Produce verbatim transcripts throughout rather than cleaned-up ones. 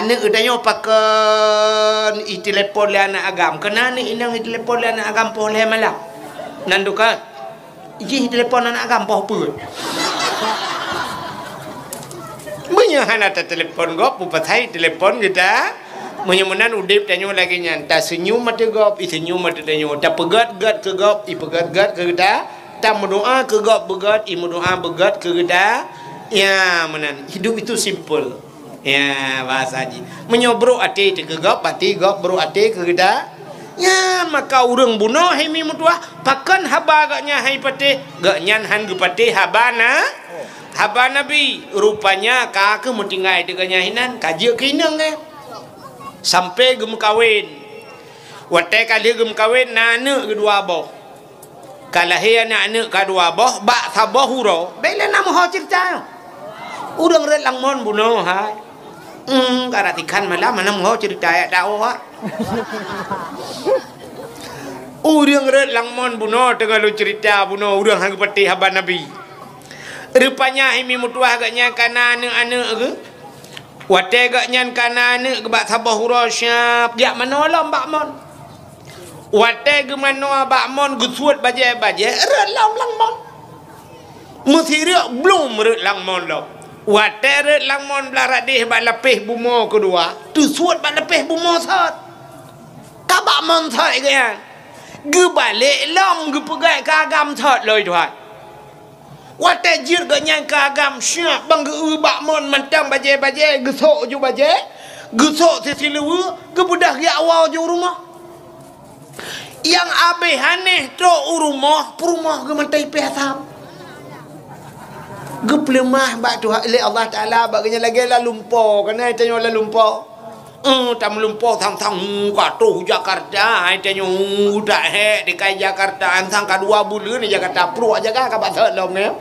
Aneuk geutanyoe pakon itelepon lé aneuk agam. Keunan aneuk inong itelepon lé aneuk agam poh lhèe malam. Nan dukon. Jih telepon aneuk agam poh peuet. Meunyoe hana tatelepon gob, peue pasai telepon geuta. Meunyoe meunan udeb tanyoe lagèe nyan, taseunyum ateueh gob, iseunyum ateueh tanyoe, tapeugèt-gèt keu gob, ipeugèt-gèt keu geuta, tameudoa keu gob beugèt, imeudoa beugèt keu geuta. Ya, meunan. Hidup itu simple. Ya, bahasa jih. Meunyoe brok até teuh keu gob, berarti gob brok até keu geuta. Nyan maka ureueng bunoe hai mi meutuah, pakon haba gobnyan han ipatéh, gobnyan han geupatéh haba na, haba Nabi. Rupanya ka kheueh meutinggai teuh gobnyan hinan, ka jeuet keu inong, eh. Sampai geumeukawen. Watèe ka lheueh geumeukawen, na aneuk geuh dua boh. Ka lahé aneuk-aneuk ka dua boh, bak saboh uroe, bèk lé na meuho ceurita nyoe. Ureueng rhot lam mon bunoe hai. Hmm, ka rhot tikhan malam hana meuho ceurita jak tawoe ha. Ureueng rhot lam mon bunoe teungoh lôn ceurita bunoe ureueng han geupatéh haba Nabi. Rupanya hai mi meutuah gobnyan ka na aneuk-aneuk geuh. Watèe gobnyan ka na aneuk geuh bak saboh uroe siab jak manoe lom bak mon. Watèe geumanoe bak mon geusuet bajèe-bajèe, rhot lom lam mon. Meusireuk blom rhot lam mon lom. Watèe rhot lam mon blah radeh bak lapéh bumoe keudua, teusuet bak lapéh bumoe sot. Ka bak mon sot geuh nyan. Geubalek lom geupeugèt keu agam sot lom tuha. Watèe jeuet gobnyan keu agam siab ban geu-eu bak mon mantong bajèe-bajèe, geusok ju bajèe, geusok sisileue, geubeudôh geujak woe ju rumoh. Nyang abéh aneuk trok u rumoh, peurumoh geuh mantong ipèh asam. Geupeuleumah bak Tuhan lé Allah Taala bak gobnyan lagèe lam lumpoe, keunan tanyoe lam lumpoe. Eh, tameulumpoe sang-sang, hmm, ka troh Jakarta, hai tanyoe, hmm, utak hék dikai Jakarta, sang ka dua buleuen di Jakarta, pruek Jakarta ka bak sot lom, ya.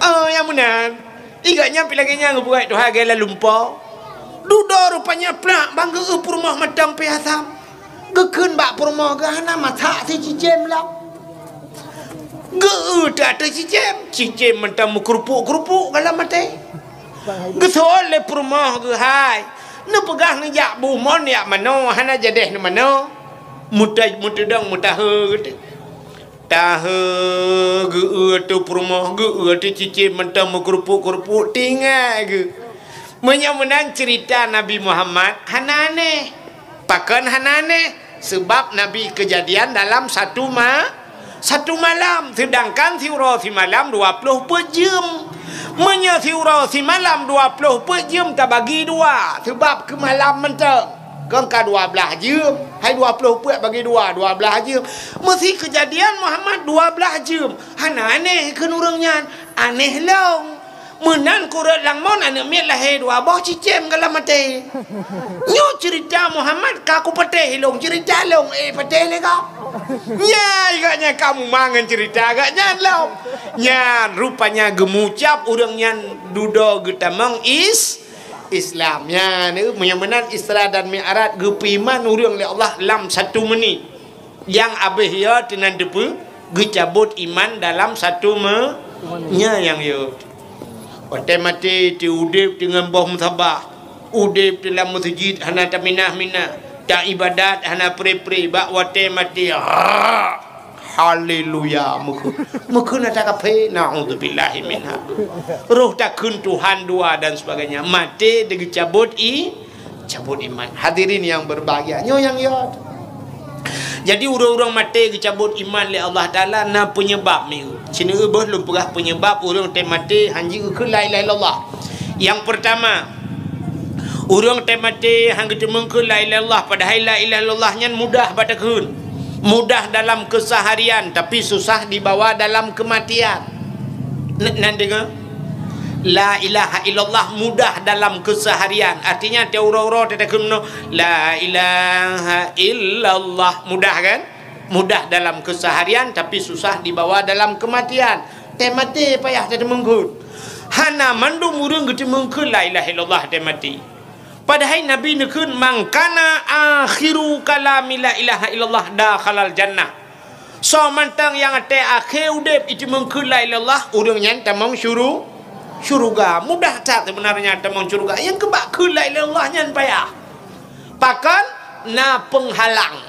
Eh, nyang meunan. Ingat nyan pih lagèe nyan geupeugah Tuhan lagèe lam lumpoe. Dudoe rupanya plak ban geu-eu peurumoh mantong pih asam. Geukheun bak peurumoh geuh hana masak sicicém lom. Geu-eu teuh ateueh cicém, cicém mantong meukeurupuk-keurupuk goh lam até. Geuseuôt lé peurumoh geuh hai. Neupeugah neujak bu mon jak manoe, hana jadeh neumanoe. Meuta-, meuteudong meutahe geuh teuh. Tahe geu-eu ateueh peurumoh, geu-eu ateueh cicém mantong meukeurupuk-keurupuk, tinggai geuh. Meunyoe meunan ceurita Nabi Muhammad hana aneh. Pakon hana aneh? Seubab Nabi keujadian dalam satu ma-, satu malam, seudangkan siuroe simalam dua ploh peuet jeuem. Meunyoe siuroe simalam dua ploh peuet jeuem tabagi dua, seubab keu malam mantong. Kon ka dua blaih jeuem, hai dua ploh peuet bagi dua, dua blaih jeuem. Meusi keujadian Muhammad dua blaih jeuem. Hana aneh kheun ureueng nyan, aneh lom. Meunan kureueng lam mon aneuk miet lahé dua boh cicém goh lam até. Nyoe ceurita Muhammad ka kupatéh lôn, ceurita lôn, eh, patéh lé gob. Nyan, gobnyan ka muma ngon ceurita gobnyan lom. Nyan, rupanya geumucab ureueng nyan dudoe geutamong is-, Islam. Nyan, meunyoe meunan Isra dan Mi'raj geupeuiman ureueng lé Allah lam satu meunit. Nyang abéh yo teunan teupeu geucabot iman dalam satu me-, nya nyang yo. Watée maté teu udeb teungon boh musabah, udeb teu lam meuseujid hana taminah-minah, ta ibadat hana pre-pre, bak watée maté, ha, haleluya, meukeue-, meukeue na ta kaphé, naudzubillahi minha. Roh takheun Tuhan dua dan sebagainya, maté teu geucabot i, cabot iman. Hadirin yang berbahagia, nyoe nyang yo. Jadi, ureuëng-ureuëng maté geucabot iman lé Allah Taala na peunyebab mieu. Sineuk boh lôn peugah peunyebab ureuëng teu maté han jieu keu la ilaha illallah. Yang pertama, ureuëng teu maté han geuteumeung keu la ilaha illallah, padahai la ilaha illallah nyan mudah bak takheun. Mudah dalam keseharian, tapi susah dibawa dalam kematian. N-, nan deungoe? La ilaha illallah mudah dalam keseharian. Artinya, tiap uroe-uroe teutakheun meunoe, "La ilaha illallah." Mudah, kan? Mudah dalam keseharian, tapi susah dibawa dalam kematian. Teu maté payah tateumeung kheun. Hana mandum ureuëng geuteumeung kheun la ilaha illallah teu maté. Padahai Nabi neukheun, "Man kana akhiru kalami la ilaha illallah dakhalal jannah." Soe mantong nyang até akhé udeb iteumeung kheun la ilaha illallah, ureuëng nyan tamong syuru-, syeuruga. Mudah that seubeunarnya tamong syeuruga. Nyang keubah kheun la ilaha illallah nyan payah. Pakon? Na peunghalang,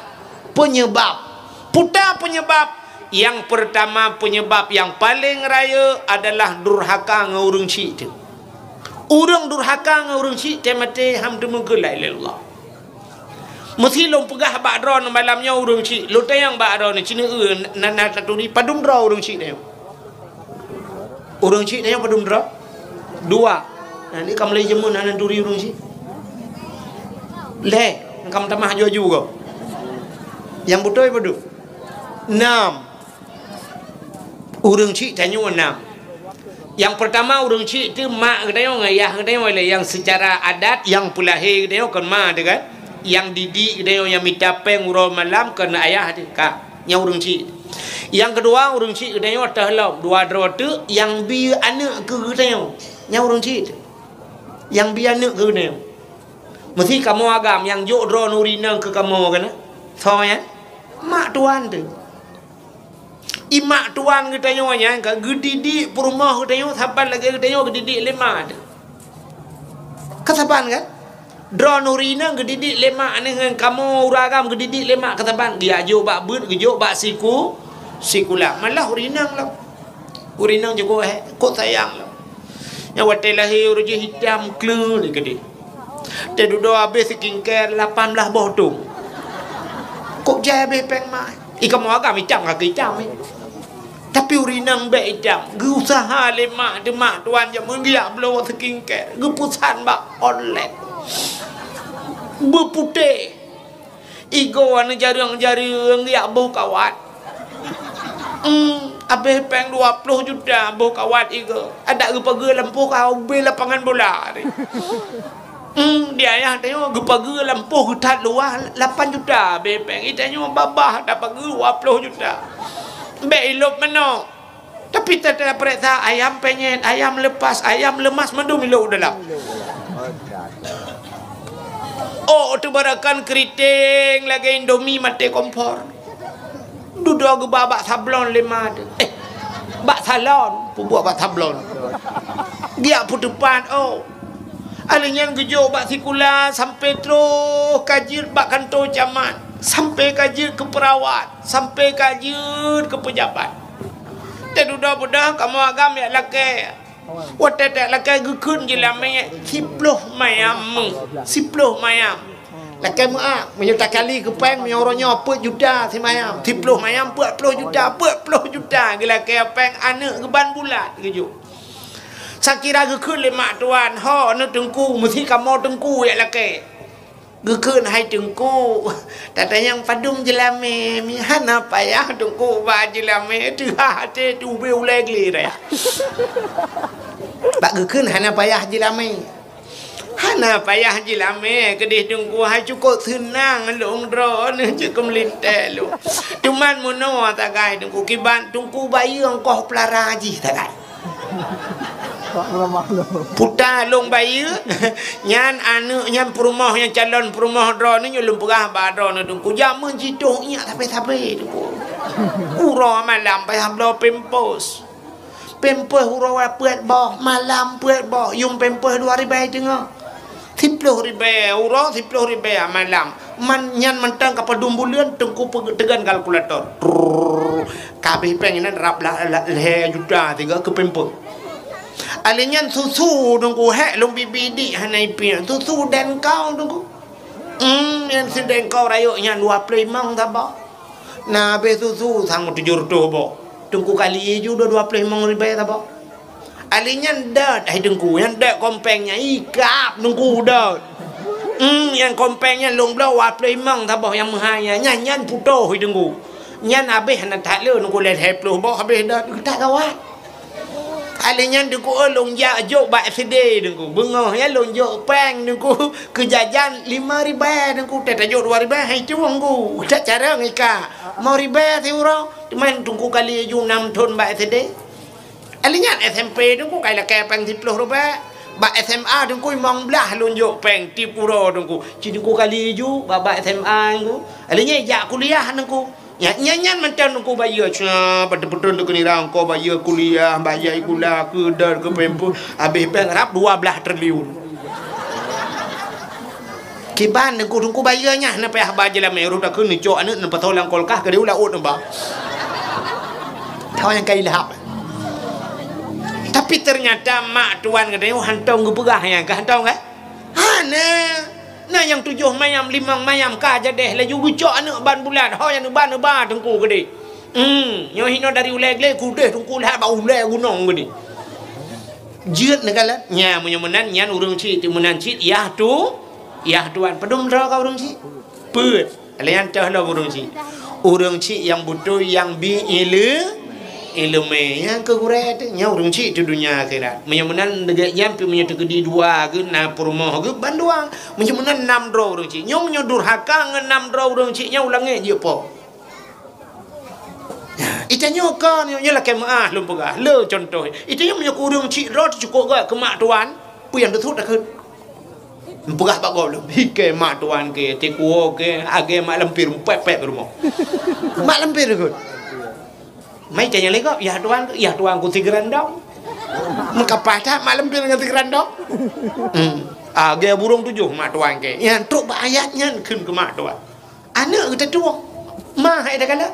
peunyeubab. Peue peunyeubab? Nyang peurtama, peunyeubab nyang paleng rayeuk adalah durhaka ngon ureuëng syik teuh. Ureuëng durhaka ngon ureuëng syik teuh maté han teumeukeue la ilaha illallah. Meusé lôn peugah bak droeneuh malam nyoe ureuëng syik, lôn tanyong bak droeneuh, "Sineuk eu na, na taturi padum droe ureuëng syik nyoe?" Ureuëng syik tanyoe padum droe? Dua. Nah, ni ka mulai jameun hana turi ureuëng syik. Lhée, ka meutamah aju-aju gob. Nyang beutôi padum? Nam. Ureuëng syik tanyoe nam. Nyang peurtama ureuëng syik teuh mak geutanyoe ngon ayah geutanyoe lé nyang seucara adat nyang peulahé geutanyoe kon ma teuh kan? Nyang didik geutanyoe nyang mita péng uroe malam kon ayah teuh ka. Nyang ureuëng syik. Nyang keudua, ureuëng syik geutanyoe teuh lom, dua droe teuk nyang bi aneuëk keu geutanyoe. Nyang ureuëng syik teuk. Nyang bi aneuëk keu geutanyoe. Meusé kamoe agam nyang jok droeneuh ureuëng inong keu kamoe keunoe. Soe nyan? Mak tuan teuh. I mak tuan geutanyoe nyan ka geudidik peurumoh geutanyoe saban lagée geutanyoe geudidik lé ma teuh. Ka saban kan? Droeneuh ureuëng inong geudidik lé mak neuh ngon kamoe ureuëng agam geudidik lé mak ka saban. Geujok bak beuet, geujok bak siku, sikula. Malah ureuëng inong lom. Ureuëng inong jeuet keu hé, kok sayang lom. Nyang watée lahé ureuëng jih itam kleu lé keudeh. Teududoe habéh skincare lapan blaih boh tong. Kok jai habéh péng mak? I kamoe agam itam ka keu itam, eh. Tapi ureuëng inong bék itam, geuusaha lé mak, teuh mak tuan jameun geujak bloe skincare, geupeusan bak online. Beuputéh. Igoe aneuëk jareueng-jareueng geujak boh kawat. Hmm, habéh péng dua ploh juta boh kawat igoe. Adak geupageue lampôh ka ubé lapangan bola teuh. Hmm, di ayah tanyoe geupageue lampôh geuthat luwah lapan juta, bék péng. I tanyoe babah tapageue dua ploh juta. Bék ilop manok. Tapi teutab peuriksa ayam penyet, ayam lepas, ayam lemas mandum ilop u dalam. Oh, teuh barakan keriting lagée Indomie maté kompor. Dudoe geuba bak sablon lé ma teuh. Eh, bak salon, peubuet bak sablon. Geujak peuteupat, oh. Alheuh nyan geujok bak sikula sampoe troh ka jeuet bak kantô camat, sampoe ka jeuet keu peurawat, sampoe ka jeuet keu peujabat. Teududoe beudôh kamoe agam jak lakée. Watée tajak lakée geukheun jeulamé siploh mayam, siploh mayam. Lakée meu'ah, meunyoe takali keu péng, meunyoe uroe nyoe peuet juta simayam, siploh mayam peuet ploh juta, peuet ploh juta geulakée péng aneuëk geuban bulat geujok. Sakira geukheun lé mak tuan, "Ho, neuh teungku, meusé kamoe teungku jak lakée." Geukheun hai teungku, tatanyong padum jeulamé, mi hana payah teungku ba jeulamé, teuhah até tubé ulée glé raya. Bak geukheun hana payah jeulamé. Hana payah jeulamé, keudeh teungku hai cukôp seunang lôn droeneuh cit keu meulintée lôn. Cuman meunoe sagai teungku, kiban teungku bayeue engkoh peulara jih sagai. Puta lôn bayeue, nyan aneuëk nyan peurumoh nyang calon peurumoh droeneuh nyoe lôn peugah bak droeneuh teungku. Jameun jitoh inyak sabe-sabe teungku. Uroe malam payah bloe pampers. Pampers uroe peuet boh, malam peuet boh, yuem pampers dua ribée teungoh. Siploh ribée uroe, siploh ribée malam. Man nyan mantong ka padum buleuen teungku peuge-, teugon kalkulator. Trrrr. Ka habéh péng inan rab la-, la-, lhée juta sigoe keu pampers. Alheuh nyan susu teungku hék lôn bibi dik hana ipiek. Susu dan kau teungku. Hmm, nyan si dan kau rayeuk nyan dua ploh limong saboh. Na habéh susu sang tujoh reutôh boh. Teungku kali ju dua ploh limong ribée saboh. Alheuh nyan dot hai teungku, nyan dot kompeng nyan ikab teungku dot. Hmm, nyan kompeng nyan lôn bloe dua ploh limong saboh nyang meuhai nyan, nyan, nyan putôh hai teungku. Nyan habéh hana that le teungku lhée ploh boh habéh dot, geutak gawat. Alheuh nyan teungku, oh, lôn jak jok bak S D teungku. Beungoh nyan lôn jok péng teungku keu jajan lima ribée teungku. Teuh tajok dua ribée hai teungku. That carông ika. Limong ribée siuroe. Teuma teungku kali ju nam thon bak S D. Alheuh nyan S M P teungku kai lakée péng siploh ribée. Bak S M A teungku limong blaih lôn jok péng tiep uroe teungku. Ci teungku kali ju bak, bak S M A teungku. Alheuh nyan jak kuliah teungku. Nyan, nyan, nyan mantong Teungku bayeue, cia, beutôi-beutôi Teungku nirang, ko bayeue kuliah, bayeue sikula, keu dot, keu pempeuet, habéh bank rab dua blaih triliun. Kiban Teungku, Teungku bayeue nyan, na payah ba jeulamé, roh takheun neucok aneuk, neupasoe lam kulkas, keudéh u laôt neuba. Tho nyang ka ilhab. Tapi ternyata mak tuan geutanyoe hantom geupeugah nyan, ka hantom, kan? Hana. Na nyang tujoh mayam, limong mayam ka jadeh, laju geucok aneuk ban bulan, ho nyang neuba, neuba Teungku keudéh. Hmm, nyoe hinoe dari Ulèe Glé, keudéh Teungku lheueh bak ulèe gunong keudéh. Jeuet neukalon. Nya, meunyoe meunan, nyan ureueng chik, teuk meunan cit, yah tu, yah tuan. Padum droe ka ureueng chik? Peuet. Lé nyan toh lom ureueng chik. Ureueng chik nyang beutôi, nyang bi ileu-, ileumé. Nyang keu gurèe teuh, nyan ureueng chik teuh donya akhirat. Meunyoe meunan, lagèe nyan pih meunyoe teukeudi dua geuh, na peurumoh geuh, ban dua. Meunyoe meunan nam droe ureueng chik. Nyoe meunyoe durhaka ngon nam droe ureueng chik, nyan u langèt jeuet po. Ita nyoe ka, nyoe, nyoe lakèe meu'ah lôn peugah. Le contoh. Ita nyoe meunyoe keu ureueng chik droe teuh cukôp gèt keu mak tuan, peue nyang teuthôt takheun. Meupeugah bak gob lom, "Hi kèe mak tuan kèe, tikuwo kèe, agèe mak lampir, pèk-pèk rumoh." Mak lampir takheun. Mai tanyong lé gob, "Yah tuan, yah tuan ku sigeurandong." Meukapah that mak lampir ngon sigeurandong. Hmm. Agèe burông tujoh mak tuan kèe. Nyan trôk bak ayat nyan kheun keu mak tuan. Aneuk geutanyoe. Mah hai dah galak.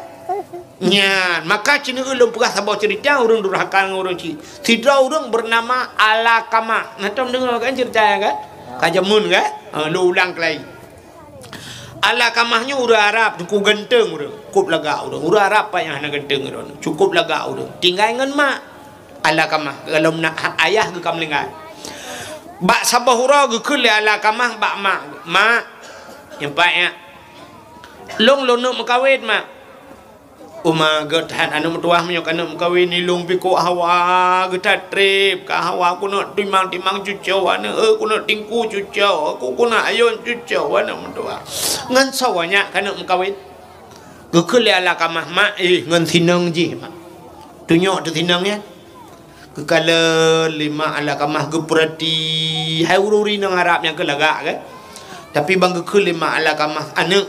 Nyan, maka ceuneuk lôn peugah saboh ceurita ureueng durhaka ngon ureueng chik. Sidroe ureueng beunama Alakamah. Nah, tom deungö kan ceurita nyan kan? Ka jameun kan? Ha, lôn ulang keulai. Alakamah nyoe ureueng Arab, cukôp ganteng ureueng. Cukôp lagak ureueng. Ureueng Arab paih hana ganteng ureueng. Cukôp lagak ureueng. Tinggai ngon mak. Alakamah, golom na ayah geuh ka meuninggai. Bak saboh uroe geukheun lé Alakamah bak mak, "Mak, nyoe pat nyak, lôn lôn neuk meukawen, Mak." "Oh, Ma, gèt that aneuk meutuwah, meunyoe ka neuk meukawen, nilôn pih kok hawa geuh that trép, ka hawa keuneuk timang-timang cucoe aneuk, eh, keuneuk tingku cucoe, keuneuk ayôn cucoe aneuk meutuwah. Ngon soe nyak ka neuk meukawen?" Geukheun lé Alakamah, "Mak, eh, ngon sinong jih, Mak." Tunyok teuh sinong nyan. Geukalon lé mak Alakamah geupeurati, hai ureueng inong Arab nyang keu lagak, kan? Tapi ban geukheun lé mak Alakamah, "Aneuk,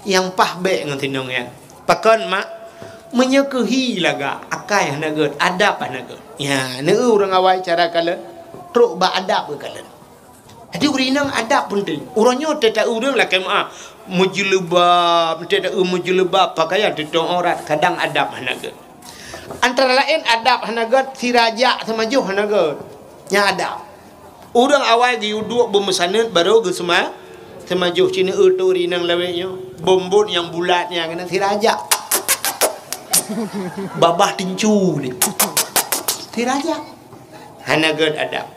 nyang paih bèk ngon sinong nyan." "Pakon, Mak?" "Meunyoe keu hi lagak, akai hana gèt, adab hana gèt." Nyan, neu ureueng awai cara kalon, trôk bak adab geukalon. Jadi, ureueng inong adab peunteng. Uroe nyoe teuta ureueng lakèe meu'ah, meujeuleuba, teuta ureueng meujeuleuba, pakaian teutôp aurat, kadang adab hana gèt. Antara laén adab hana gèt, sirajak seumajoh hana gèt. Nyan adab. Ureueng awai geuyue duek beumeusaneut barô geuseuma-, seumajoh. Cit neu ureueng inong lawét nyoe, bom-bom nyang bulat nyan keunan sirajak. Babah tincu ni. Sirajak. Hana gèt adab.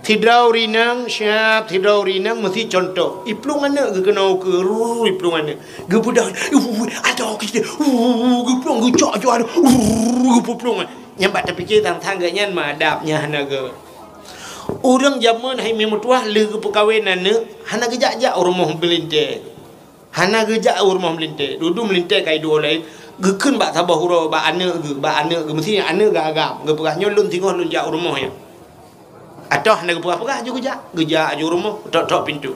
Sidroe ureueng inong, siap, sidroe ureueng inong meusti contoh. Iplueng aneuk geukeunoe ukeue, rrrr, iplueng aneuk. Geubeudôh, uh, adoe keu sideh, uh, geuplueng, geucok-cok aneuk, uh, geuplueng. Nyan bak tapike tang-tang geuh nyan meuadab, nyan hana gèt. Ureueng jameun hai meutuwah lheueh geupeukawen aneuk, hana geujak-jak u rumoh meulintèe. Hana geujak u rumoh meulintèe. Dudu meulintèe ka idua laén. Geukheun bak saboh uroe bak aneuk geuh, bak aneuk geuh. Meusti aneuk geuh agam. Geupeugah, "Nyoe lôn singoh lôn jak u rumoh nyan." Atau hana geupeugah-peugah, aju geujak. Geujak aju u rumoh, tok-tok pintoe.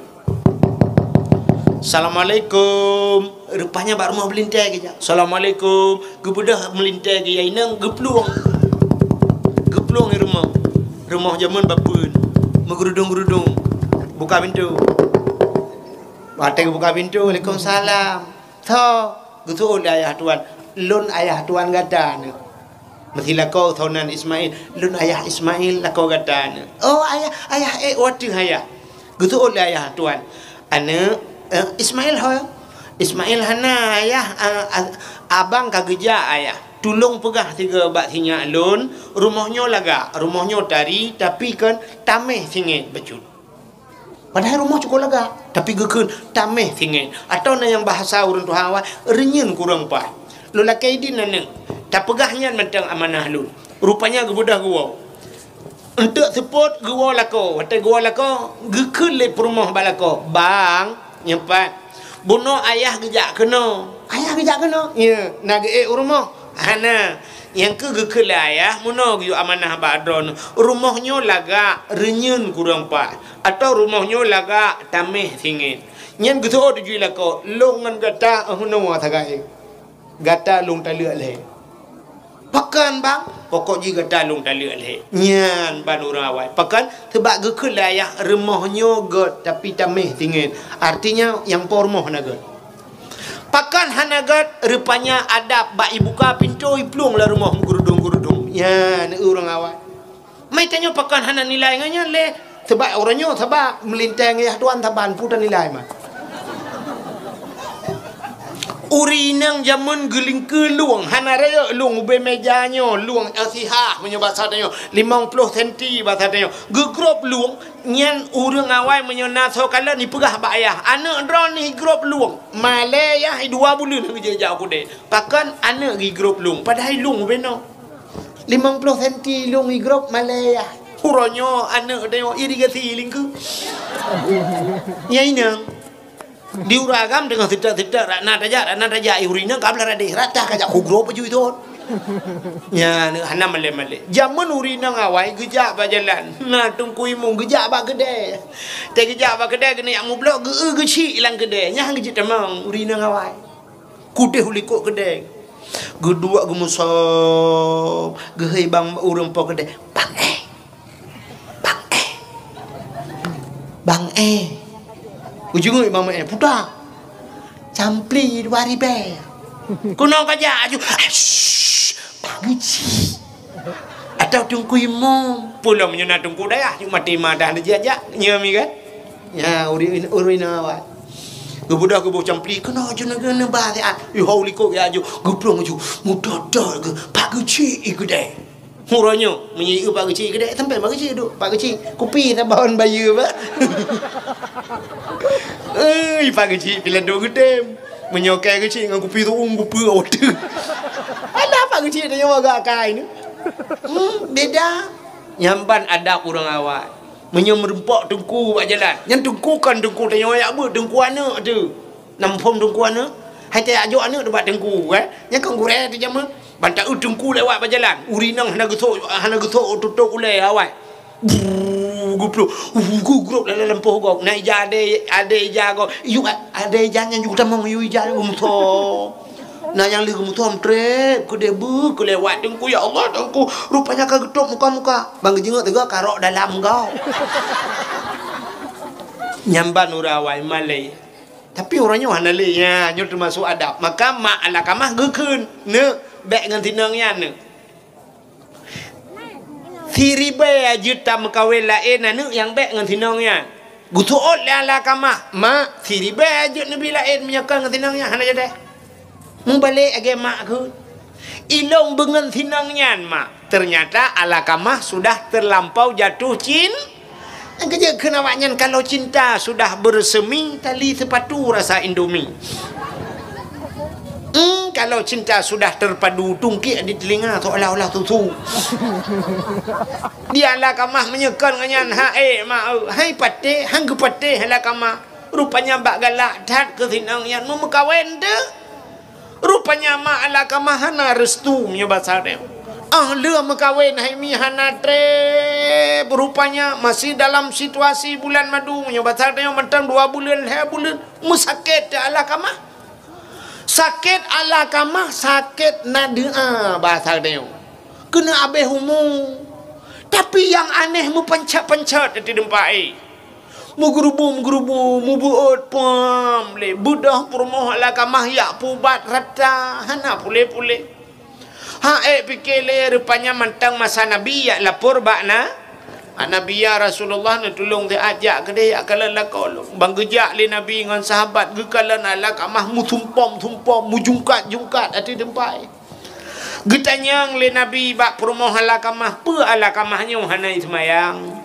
"Assalamualaikum." Rupanya bak rumoh meulintèe geujak. "Assalamualaikum." Geubeudôh meulintèe geuh inong, geuplueng. Geuplueng i rumoh. Rumoh jameun bapeuen. Meugeurudong-geurudong. Buka pintoe. Watèe geubuka pintoe, "Waalaikumsalam." "Soe?" "Geuseuôt lé ayah tuan." "Lôn ayah tuan gata nyoe." Meusilakoe soe nan Ismail. "Lôn ayah Ismail lakoe gata nyoe." "Oh, ayah, ayah, eh, watèe ayah." "Geuseuôt lé ayah tuan." "Aneuk, eh, Ismail ho?" "Ismail hana ayah, a-, a-, abang ka geujak ayah. Tulông peugah sigoe bak sinyak lôn, rumoh nyoe lagak, rumoh nyoe tari, tapi kon taméh singét bacut." Padahai rumoh cukôp lagak, tapi geukheun taméh singét. Atau na nyang bahasa ureueng tuha awai, reunyeun kureueng paih. Lôn lakèe idin aneuk, tapeugah nyan mantong amanah lôn. Rupanya geubeudôh geuwoe. Eunteuk seupôt geuwoe lakoe, watèe geuwoe lakoe, geukheun lé peurumoh bak lakoe, "Bang, nyoe pat, bunoe ayah geujak keunoe." "Ayah geujak keunoe?" "Ye, na geuék u rumoh?" "Hana." Nyang keu geukheun lé ayah, "Meunoe geuyue amanah bak droeneuh. Rumoh nyoe lagak, reunyeun kureueng paih. Atau rumoh nyoe lagak, taméh singét. Nyan geuseuôt jih lakoe, "Lôn ngon gata, eh, heunoe sagai. Gata lôn taleuek lhée." "Pakon, Bang?" "Pokok jih gata lôn taleuek lhée." Nyan ban ureuëng awai. Pakon? Sabab geukheun lé ayah, "Rumoh nyoe gét, tapi taméh singiet." Artinya, nyang po rumoh hana gét. "Pakon hana gét?" "Rupanya adab bak ibuka pintoe iplueng lam rumoh meugeurudong-geurudong." Nyan ureuëng awai. Meutanyoe pakon hana nilai ngon nyan lé? Sabab uroe nyoe, sabab meulintée ngon yah tuan saban, peue tanilai man. Ureuëng inong jameun geulingkeue lueng, hana rayeuk lueng ubé méja nyoe, lueng, eh, sihah meunyoe basa tanyoe, limong ploh senti basa tanyoe. Geugrôp lueng, nyan ureuëng awai meunyoe na soe kalon ipeugah bak ayah, "Aneuëk droeneuh igrôp lueng." Malée yah, dua buleuen geujak u keudè. Pakon? "Aneuëk geugrôp lueng." Padahai lueng ubé noe. Limong ploh senti lueng igrôp, malée yah. Uroe nyoe aneuëk tanyoe irigasi lingkeue. Nyan inong. Di ureuëng agam teungoh seutek-seutek, rak na tajak, rak na tajak, ureuëng inong ka blah radeh, rata kajak kugrôp baju itu. Nyan, hana malée-malée. Jameun ureuëng inong awai geujak bak jalan. Na teungku imum geujak bak keudè. Teugeujak bak keudè, keuneuk jak mubloe, geu-eu geuchik lam keudè. Nyan geujeuet tamong ureuëng inong awai. Keudeh u likot keudè. Geuduek geumusom, geuhôi bak ureuëng po keudè, "Bang eh. Bang eh. Bang eh." Ujong bang eh puta. "Campli dua ribèe." Keunoe kajak aju. "Shh, Pak Geuchik." Atau teungku imum. Peulom nyoe na teungku dayah, nyoe maté madah dijak-jak. Nyoe mi kan? Ya, ureuëng, ureuëng inong awai. Geubeudôh geuboh campli, keunoe aju na geuneuk ba siat. Ih, hôi likot ya aju. Geuplueng aju. Mudot-dot geuh, Pak Geuchik i keudè. Uroe nyoe, meunyoe i Pak Geuchik i keudè, sampai Pak Geuchik duek. "Pak Geuchik, kupi saban bayeue, Pak." Eh, i Pak Geuchik pih ladôm geutem. Meunyoe kèe Geuchik ngon kupi tueng, kupi ote. Alah, Pak Geuchik tanyoe agak akai ni. Hmm, beda. Nyan ban adab ureuëng awai. Meunyoe meurumpok teungku bak jalan, nyan teungku kon teungku tanyoe jak beuet, teungku aneuëk teuh. Nam phom teungku aneuëk, hai tajak jok aneuëk teuh bak teungku, eh? Nyan kon gurèe teuh jameun. Ban taeu teungku lewat bak jalan, ureuëng inong hana geusok, hana geusok tutôp ulèe awai. Brrrr, geuplueng, uh, geugrôp lam lampôh gob. Na ija adé, adé ija gob. Yuk, adé ija nyan yuk tamong, yuk ija nyan geumusom. Na nyang lheueh geumusom trép, keudeh beuh, keulewat teungku, "Ya Allah, teungku, rupanya ka geutôp muka-muka." Ban geujeungok teuga karok dalam gob. Nyan ban ureuëng awai malèe. Tapi uroe nyoe hana lé, ya, nyoe teumasok adab. Maka mak Alkamah geukheun, "Neuk, bèk ngon sinong nyan, neuk." Siribèe jeuet tameukawen laén aneuëk nyang bèk ngon sinong nyan. Geuseuôt lé Alkamah, "Mak, siribèe jeuet neubi laén meunyoe kon ngon sinong nyan hana jadeh." Mubalek lagèe mak kheun, "Ilôn beungon sinong nyan, Mak." Ternyata Alkamah sudah terlampau jatuh cin-, Nyang keujeuet kheun awaknyan, kalau cinta sudah bersemi, tali sepatu rasa Indomie. Hmm, kalau cinta sudah terpadu, tungkik di telinga seolah-olah susu. Di Alkamah meunyoe kon ngon nyan, hai mak eu, hai patéh, han geupatéh Alkamah. Rupanya bak galak that keu sinong nyan meumeukawen teuh. Rupanya mak Alkamah hana restu meunyoe basa teuh. Ah, lheueh meukawen hai mi hana trép. Rupanya masih dalam situasi bulan madu meunyoe basa teuh, mantong dua buleuen, lhèe buleuen. Meusakét teuh Alkamah. Sakét Alkamah, sakét na doa basa teuh. Keuneuk abéh umu. Tapi nyang aneh meupancet-pancet di teumpat, eh. Meugeureubu-meugeureubu, meubuet pam lé, beudôh peurumoh Alkamah jak peuubat rata, hana puléh-puléh. Ha ék pike lé, rupanya mantong masa Nabi jak lapor bak na-, bak Nabi, "Ya Rasulullah, neutulông siat jak keudeh, jak kalon lakoe lôn." Ban geujak lé Nabi ngon sahabat, geukalon Alkamah meusumpom-sumpom, meujungkat-jungkat ateueh teumpat. Geutanyong lé Nabi bak peurumoh Alkamah, "Peue Alkamah nyoe hana seumayang?"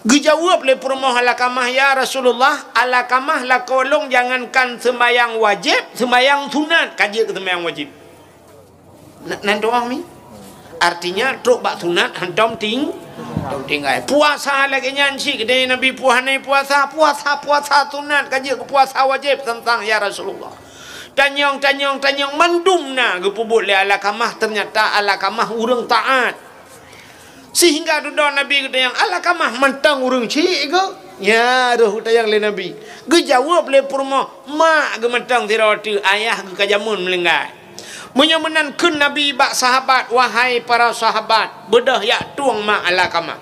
Geujaweueb lé peurumoh Alkamah, "Ya Rasulullah, Alkamah lakoe lôn jangankan seumayang wajéb, seumayang sunat ka jeuet keu seumayang wajéb." Na-, nan tu'oh mi? Artinya, trok bak sunat hantom ting-, hantom tinggai. Puasa lagèe nyan cit, geutanyong Nabi, "Peue hana puasa?" "Puasa, puasa sunat ka jeuet keu puasa wajéb teuntang, ya Rasulullah." Tanyong, tanyong, tanyong, mandum na geupeubuet lé Alkamah, ternyata Alkamah ureuëng taat. Sehingga dudoe Nabi geutanyong, "Alkamah mantong ureuëng chik keuh?" Ya, roh geutanyong lé Nabi. Geujaweueb lé peurumoh, mak geuh mantong sidroe teuk, ayah geuh ka jameun meuninggai. Meunyoe meunan kheun Nabi bak sahabat, "Wahai para sahabat, beudôh jak tueng mak Alqamah."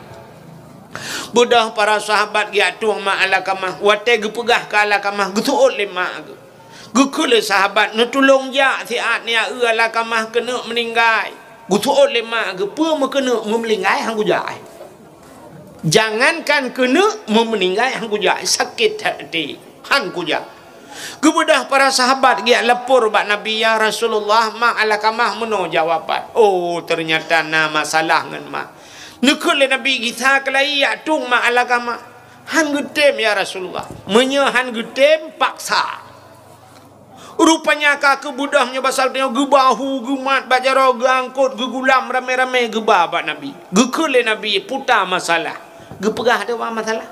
Beudôh para sahabat geujak tueng mak Alqamah. Watée geupeugah keu Alqamah, geuseuôt lé mak geuh. Geukheun lé sahabat, "Neutulông jak siat, nyak eu Alqamah keuneuk meuninggai." Geuseuôt lé mak geuh, "Peue meukeuneuk, meumeuninggai han kujak ai. Jangankan keuneuk, meumeuninggai han kujak ai, sakét até, han kujak." Geubeudôh para sahabat geujak lapor bak Nabi, "Ya Rasulullah, mak Alqamah meunoe jak wafat." Oh, teunyata na masalah ngon mak. Neukheun lé Nabi, "Gisa keulai jak tueng mak Alqamah." "Han geutem, ya Rasulullah." "Meunyoe han geutem, paksa." Rupanya ka keubeudôh nyoe basa tanyoe, geubahu, geumat bak jaroe, geuangkot, geugulam ramé-ramé geuba bak Nabi. Geukheun lé Nabi, "Puta masalah." Geupeugah dua masalah.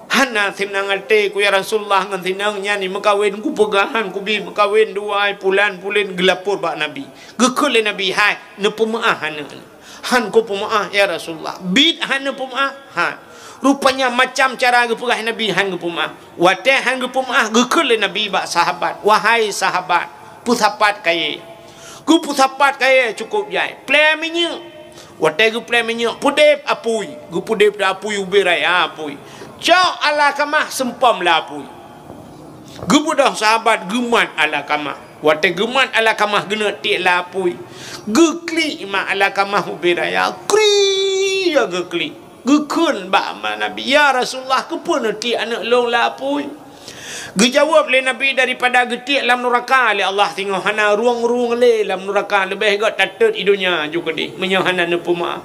"Hana seunang até ku, ya Rasulullah, ngon sinong nyan meukawen, kupeugah han kubi meukawen dua ai pulan-pulen," geulapor bak Nabi. Geukheun lé Nabi, "Hai, neupeumeuáh aneuk nyoe." "Han kupeumeuáh, ya Rasulullah." "Biet han neupeumeuáh?" "Han." Rupanya macam cara geupeugah Nabi, han geupeumeuáh. Watée han geupeumeuáh, geukheun lé Nabi bak sahabat, "Wahai sahabat, peusapat kayée." Geupeusapat kayée cukôp jai, plée minyeuk. Watée geuplée minyeuk, peudeb apui. Geupeudeb di apui ubé raya apui. Cok Alqamah seumpom lam apui. Geubeudôh sahabat geumat Alqamah. Watée geumat Alqamah, geuneuk tiek lam apui. Geuklik mak Alqamah ubé raya. Kri! Ya geuklik. Geukheun bak ma Nabi, "Ya Rasulullah, keupeue neutiek aneuk lôn lam apui?" Geujaweueb lé Nabi, "Daripada geutiek lam nuraka lé Allah, singoh hana rueng-rueng lé lam nuraka, leubeh gét tatot i donya ju keudeh, meunyoe hana neupeumeuáh."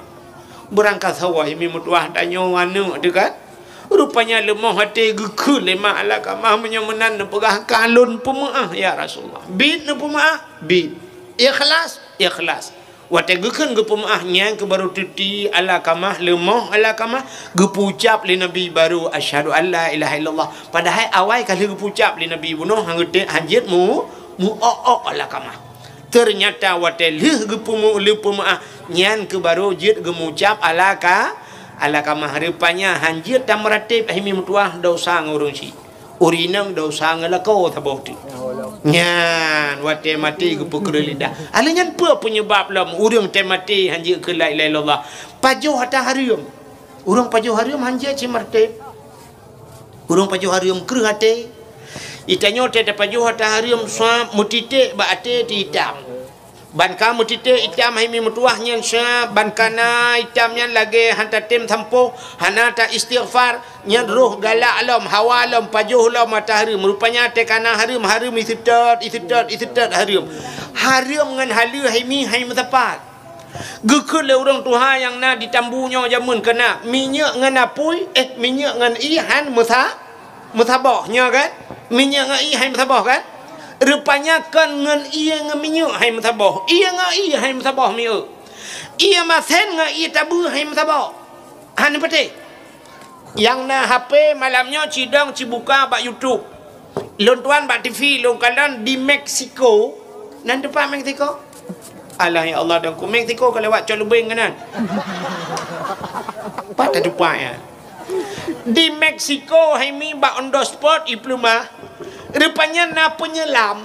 Beurangkasoe hai mi meutuwah tanyoe aneuk teuh kan? Rupanya leumoh até geukheun lé mak Alqamah, "Meunyoe meunan neupeugah ka lôn peumeuáh, ya Rasulullah." "Biet neupeumeuáh?" "Biet." "Ikhlas?" "Ikhlas." Watée geukheun geupeumeuáh, nyan keuh barô teuti Alqamah, leumoh Alqamah, geupeucab lé Nabi barô, "Asyhadu an la ilaha illallah." Padahai awai ka lheueh geupeucab lé Nabi bunoe, han geute-, han jeuet mu-, muok-ok Alqamah. Teunyata watée lheueh geupeumu-, lheueh peumeuáh, nyan keuh barô jeuet geumucab Alqa-, Alqamah. Rupanya han jeuet tameurateb hai mi meutuwah desya ngon ureuëng syiek. Ureuëng inong desya ngon lakoe saboh teuk. Nyan watée maté geupeukreueh lidah. Alheuh nyan peue peunyebab lom ureuëng teuh maté han jeuet keu la ilaha illallah? Pajoh ata hareuem. Ureuëng pajoh hareuem han jeuet cit meurateb. Ureuëng pajoh hareuem kreueh até. Di tanyoe teuh tapajoh ata hareuem sabab meutitek bak até teuh itam. Ban ka meutitek itam hai mi meutuwah nyan sa, ban ka na itam nyan lagée han tatem sampôh, hana ta-istighfar, nyan roh galak lom, hawa lom, pajoh lom ata hareuem. Rupanya teuh ka na hareuem, hareuem iseutôt, iseutôt, iseutôt hareuem. Hareuem ngon haleue hai mi han meusapat. Geukheun lé ureuëng tuha nyang na di Tambu nyoe jameun keunan, minyeuk ngon apui, eh, minyeuk ngon ié han meusa-, meusaboh, nyoe kan? Minyeuk ngon ié han meusaboh kan? Rupanya kon ngon ié ngon minyeuk han meusaboh, ié ngon ié han meusaboh minyeuk. Ié masen ngon ié tabeue han meusaboh. Han patéh. Nyang na H P malam nyoe cidong cibuka bak YouTube. Lôn tuan bak T V lôn kalon di Meksiko. Nan teumpat Meksiko? Alah ya Allah, dan ku Meksiko ka lewat cok leubeng keunan. Pat teumpat ya. Di Meksiko hai mi bak on the spot i peuleumah. Rupanya na penyelam.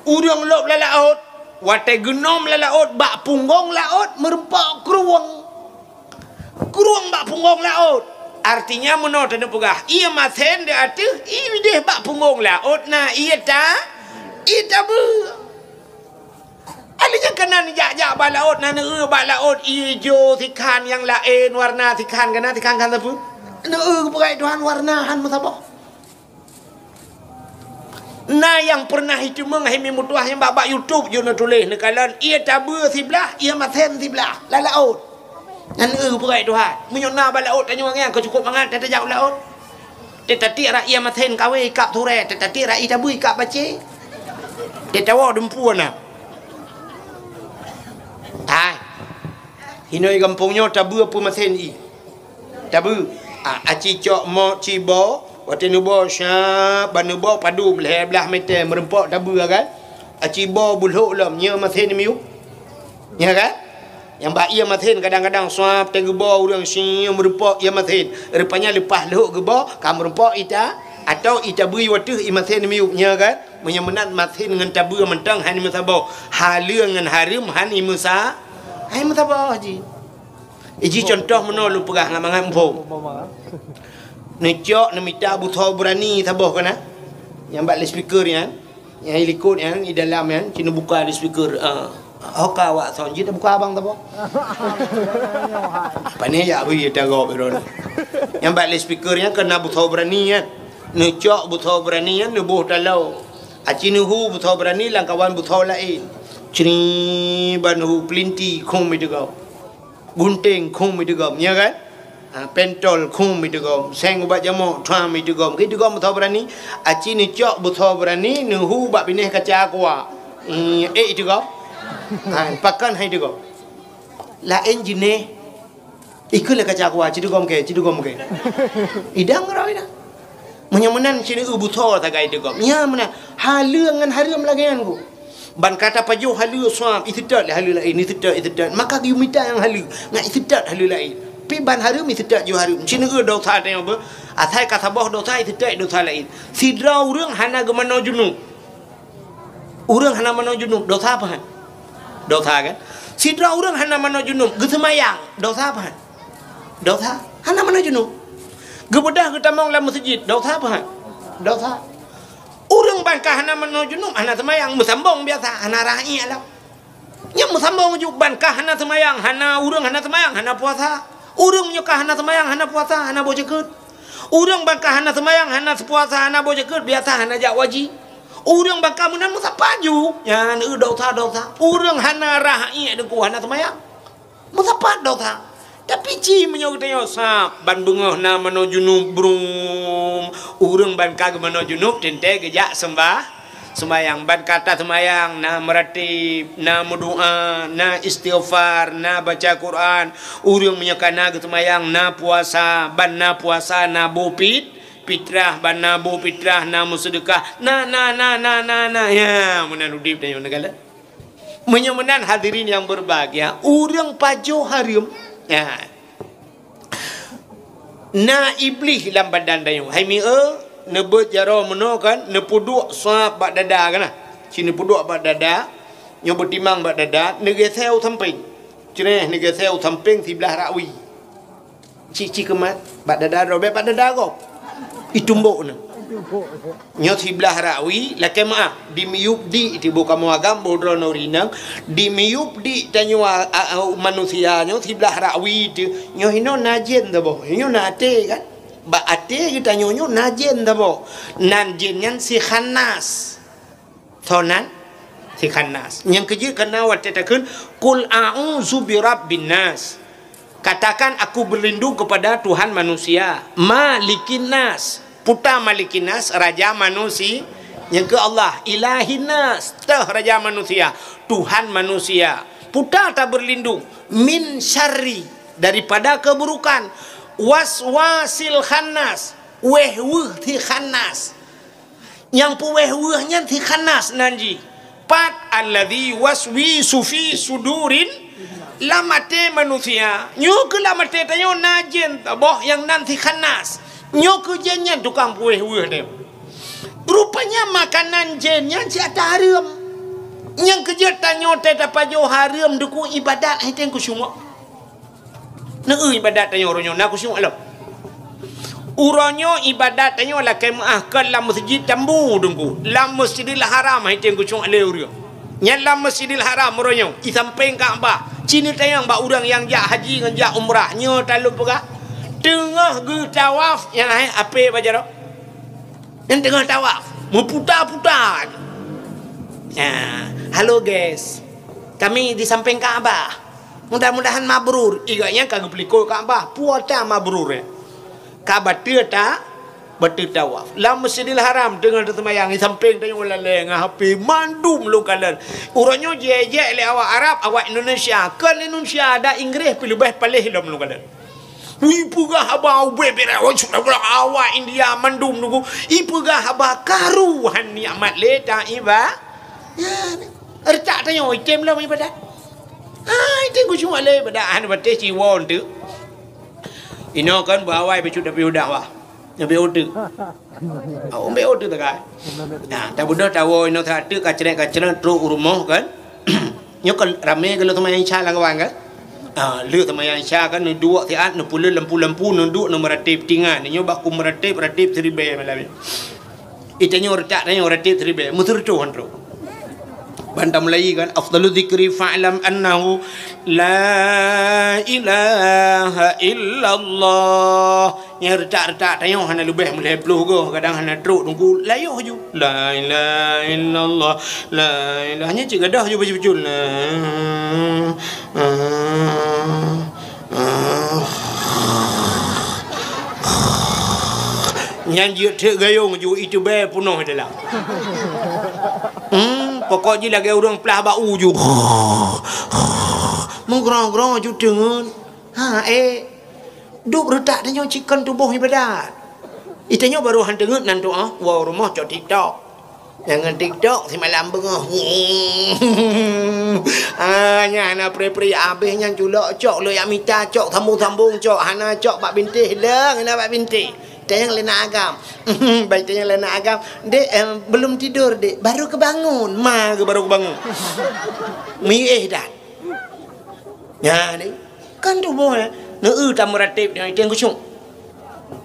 Ureuëng lop lam laôt. Watée geunom lam laôt bak punggong laôt meureumpok krueng. Krueng bak punggong laôt. Artinya meunoe taneuk peugah, ié masen di ateueh, ié deh bak punggong laôt na ié ta-, ié tabeue. Alheuh nyan keunan jak-jak bak laôt, na neueu bak laôt ijo sikhan nyang laén, warna sikhan keunan, sikhan kan sapeue? Neueu peugah Tuhan warna han meusaboh. Na nyang peureunah iteumeung hai mi meutuwah nyang bak, bak YouTube jeuet neutuléh neukalon, ié tabeue siblah, ié masen siblah, lam laôt. Nyan eu peugah Tuhan. Meunyoe na bak laôt tanyoe ngieng keu cukôp mangat, tajak u laôt. Teutateuek rak ié masen kawé ikab surée, teutateuek rak ié tabeue ikab bacé. Teuh tawoe dumpeue na. Hai. Inoe gampông nyoe tabeue peue masen ié. Tabeue. Ah, aci cok mok cibo, watée neubo syab, ban neubo padum lhée blaih meter meureumpok tabeue kan. Aci bo beulhok lom, nyoe masen miyueb. Nyoe kan? Nyang bak ié masen kadang-kadang suap teugeubô ureuëng siuem meureumpok ié masen. Rupanya leupah lhok geubô ka meureumpok ita atau ita bui wateuh ié masen miyueb nya kan. Meunyoe meunan masen ngon tabeue mantong hana meusaboh. Haleue ngon hareuem hana meusa-, hana meusaboh jih. Iji contoh meunoe lôn peugah ngon mangat muphom. Neucok neumita beusoe beurani saboh kana. Nyang bak loudspeaker nyan. Nyang i likot nyan, i dalam nyan, ci neubuka loudspeaker. Ah. Ho ka awak sound jih, teubuka abang teuboh. Pane jak bri tagok droe. Nyang bak loudspeaker nyan keu na beusoe beurani nyan. Neucok beusoe beurani nyan neuboh taloe. Aci neuhu beusoe beurani lam kawan beusoe laén. Cri ban neuhu peulinti khong meuteugom. Gunténg khong meuteugom, nya kan? Ha, pentol khong meuteugom, seng ubat jamok thwa meuteugom. Keu teugom beusoe beurani, aci neucok beusoe beurani neuhu bak binéh kaca aqua. Éh, ék teugom. Ha, pakon hai teugom. Laén jinéh. Ikeu lé kaca aqua, ci teugom keu, ci teugom keu. Idang roi dah. Meunyoe meunan ci neueu beusoe sagai teugom. Nya meunan. Haleue ngon hareuem lagée nyan ku. Ban ka tapajoh haleue suap, iseutôt lé haleue laén, iseutôt, iseutôt. Maka geuyue mita nyang haleue, ngat iseutôt haleue laén. Pi ban hareuem iseutôt ju hareuem. Ci neueu dosa tanyoe beuh. Asai ka saboh dosa, iseutôt dosa laén. Sidroe ureuëng hana geumanoe junub. Ureuëng hana manoe junub, dosa apa han? Dosa kan? Sidroe ureuëng hana manoe junub, geuseumayang, dosa apa han? Dosa. Hana manoe junub. Geubeudah geutamong lam meuseujid, dosa apa han? Dosa. Ureuëng ban ka hana manoe junub, hana seumayang, meusambong biasa, hana rhah iék lom. Nyan meusambong ju ban ka hana seumayang, hana ureuëng hana seumayang, hana puasa. Ureuëng meunyoe ka hana seumayang, hana puasa, hana boh jeukeut. Ureuëng ban ka hana seumayang, hana puasa, hana boh jeukeut, biasa hana jak waji. Ureuëng ban ka meunan meusapat ju, nyan eu dosa-dosa. Ureuëng hana rhah iék deungon hana seumayang. Meusapat dosa. Tapi ci meunyoe geutanyoe sab, ban beungoh na manoe junub brum, ureuëng ban ka geumanoe junub teuntée geujak seumbah, seumayang. Ban ka taseumayang na meuratib, na meudoá, na istighfar, na baca Quran. Ureuëng meunyoe ka na geuseumayang, na puasa, ban na puasa, na boh pit-, pitrah, ban na boh pitrah, na meuseudeukah, na, na, na, na, na, na. Ya, meunan udeb tanyoe neukalon. Meunyoe meunan hadirin yang berbahagia, ureuëng pajoh hareuem, ya, na iblih lam badan tanyoe. Hai mi-e, neubeuet jaroe meunoe kan, neupeuduek sab bak dada kan nah. Ci neupeuduek bak dada, nyoe beutimang bak dada, neugeuseu sampéng. Creh neugeuseu sampéng siblah rakwi. Ci-ci keumat, bak dada droe, bék bak dada gob. Itumbok na. Nyoe siblah rakwi, lakée meuah, di miyueb di tiboh kamoe agam boh droe nuri inong, di miyueb di tanyoe a, a, a, manusia nyoe siblah rakwi teuh, nyoe hinoe na jén saboh, nyoe na até kan. Bak até geutanyoe nyoe na jén saboh. Nan jén nyan si khannas. Soe nan? Si khannas. Nyang keujeuet kana watée takheun, "Qul a'udzu birabbin nas." Katakan, "Aku berlindung kepada Tuhan manusia." Malikin nas. Puta malikin nas, raja manusia. Nyang keu Allah, ilahin nas, teuh raja manusia, Tuhan manusia. Puta ta berlindung, min syarri, daripada keburukan, waswasil khannas, wéh-weuh si khannas. Nyang peuwéh-weuh nyan si khannas nan jih. Pat alladzi waswisu fi sudurin, lam até manusia. Nyoe keuh lam até tanyoe na jén saboh nyang nan si khannas. Nyoe keuh jén nyan tukang peuwéh-weuh deh. Rupanya makanan jén nyan si ata hareuem. Nyang keujeuet tanyoe teuh tapajoh hareuem dukung ibadat hai teuh khusyuk. Neu ibadat tanyoe uroe nyoe na khusyuk lom. Uroe nyoe ibadat tanyoe lakée meuah kon lam meuseujid tambu teungku. Lam Masjidil Haram hai teuh khusyuk lé ureuëng. Nyan lam Masjidil Haram uroe nyoe, i sampéng Ka'bah. Ci neutanyong bak ureuëng nyang jak haji ngon jak umrah, nyoe talôn peugah. Teungoh geutawaf, nyan hai apé bak jaroe. Nyan teungoh tawaf, meuputa-puta. Ya, halo guys. Kami di sampéng Ka'bah. Mudah-mudahan mabrur. Iga nyan ka geupeulikot Ka'bah. Puata mabrur, ya. Ka bateue ta, bateue tawaf. Lam Masjidil Haram teungoh teuseumayang, di sampéng tanyoe lalée ngon H P mandum lôn kalon. Uroe nyoe jijak lé awak Arab, awak Indonesia. Kon Indonesia, ada Inggréh, pi leubeh paléh lom lôn kalon. Ipeugah haba ubé bira, awak India mandum nunggu. Ipeugah haba karu han nikmat lé ta iba. Ya, retak tanyoe item lom ibadat. Ah, item khusyuk lé, beudak hana patéh siwoe teuk. Inoe kan beuawai bacut tapi udang wah. Nyoe B O teuk. Oh, B O teuk takai. Nah, tabeudôh tawoe inoe that teuk kacrek-kacrek trok u rumoh kan. Nyoe kan ramé geuleuh seumayang Isya lam kawan kan. Ah, lheueh seumayang Isya kan neuduek siat, neupeuleueh lampu-lampu, neuduek, neumeuratéb tingan. Nyoe baku meuratéb, ratéb siribèe malam nyoe. Itanyoe reutak tanyoe ratéb siribèe, meuseureutoh han trok. Ban tamulai kan, afdalu dzikri fa'lam annahu la ilaha illallah. Nyang reutak-reutak tanyoe hana leubeh meulhèe ploh goe, kadang hana trok teungku, layoh ju. La ilaha illallah, la ilaha, nyan cit gadôh ju bacut-bacut. La, ah, ah. Nyan jeuet teuk gayong ju, iteubiet peunoh dalam. Hmm, pokok jih lagèe ureueng plah bak u ju. Meugroe-groe ju teungeut. Ha, eh. Dup reutak tanyoe cit kon tuboh ibadat. Itanyoe barô han teungeut nan tu'oh, woe rumoh cok TikTok. Jangan TikTok simalam beungoh. Ah, nyan hana pri-pri, abéh nyan culok cok, lôn jak mita cok, sambong-sambong cok, hana cok bak bintéh, leueng hana bak bintéh. Tanyong lé na agam. Baik tanyong lé na agam. "Dek, em, belum tidur, Dek. Baru kebangun." Ma geuh baru kebangun. Miéh dah. Nyan, kan tuboh, eh. Neu-eu tameuratéb nyoe, item khusyuk.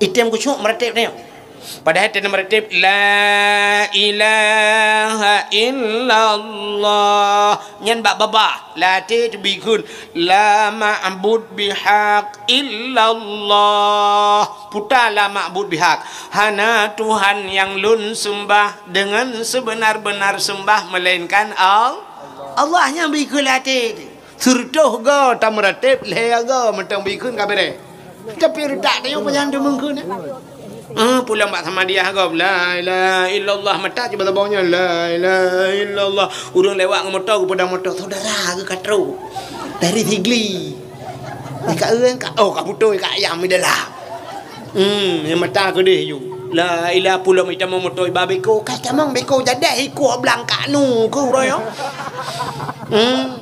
Item khusyuk meuratéb nyoe. Padahai tameuratéb, "La ilaha illallah." Nyan bak babah, lam até teubi kheun, "La ma'bud bihaq illallah." Puta, "La ma'bud bihaq." Hana Tuhan nyang lôn seumbah deungon seubeuna-beuna seumbah meulainkan Al-, Allah. Nyan bi kheun lam até teuh. Seureutoh goe tameuratéb, lhèe goe mantong bi kheun ka beureh. Tapi reutak tanyoe panyang deungon kheun, eh. Ah, pulang bak Samadiyah gob, "La ilaha illallah," mata cit bak saboh nyan, "La ilaha illallah." Ureueng lewat ngon moto, geupeudong moto, saudara geuh ka trok. Dari Sigli. Ka ureueng ka, oh, ka putôi, ka ayam di dalam. Hmm, nyang mata keudeh ju. La ilaha, pulang itamong moto iba beko, ka itamong beko jadeh ikuk blang ka nu keu uroe nyoe. Hmm.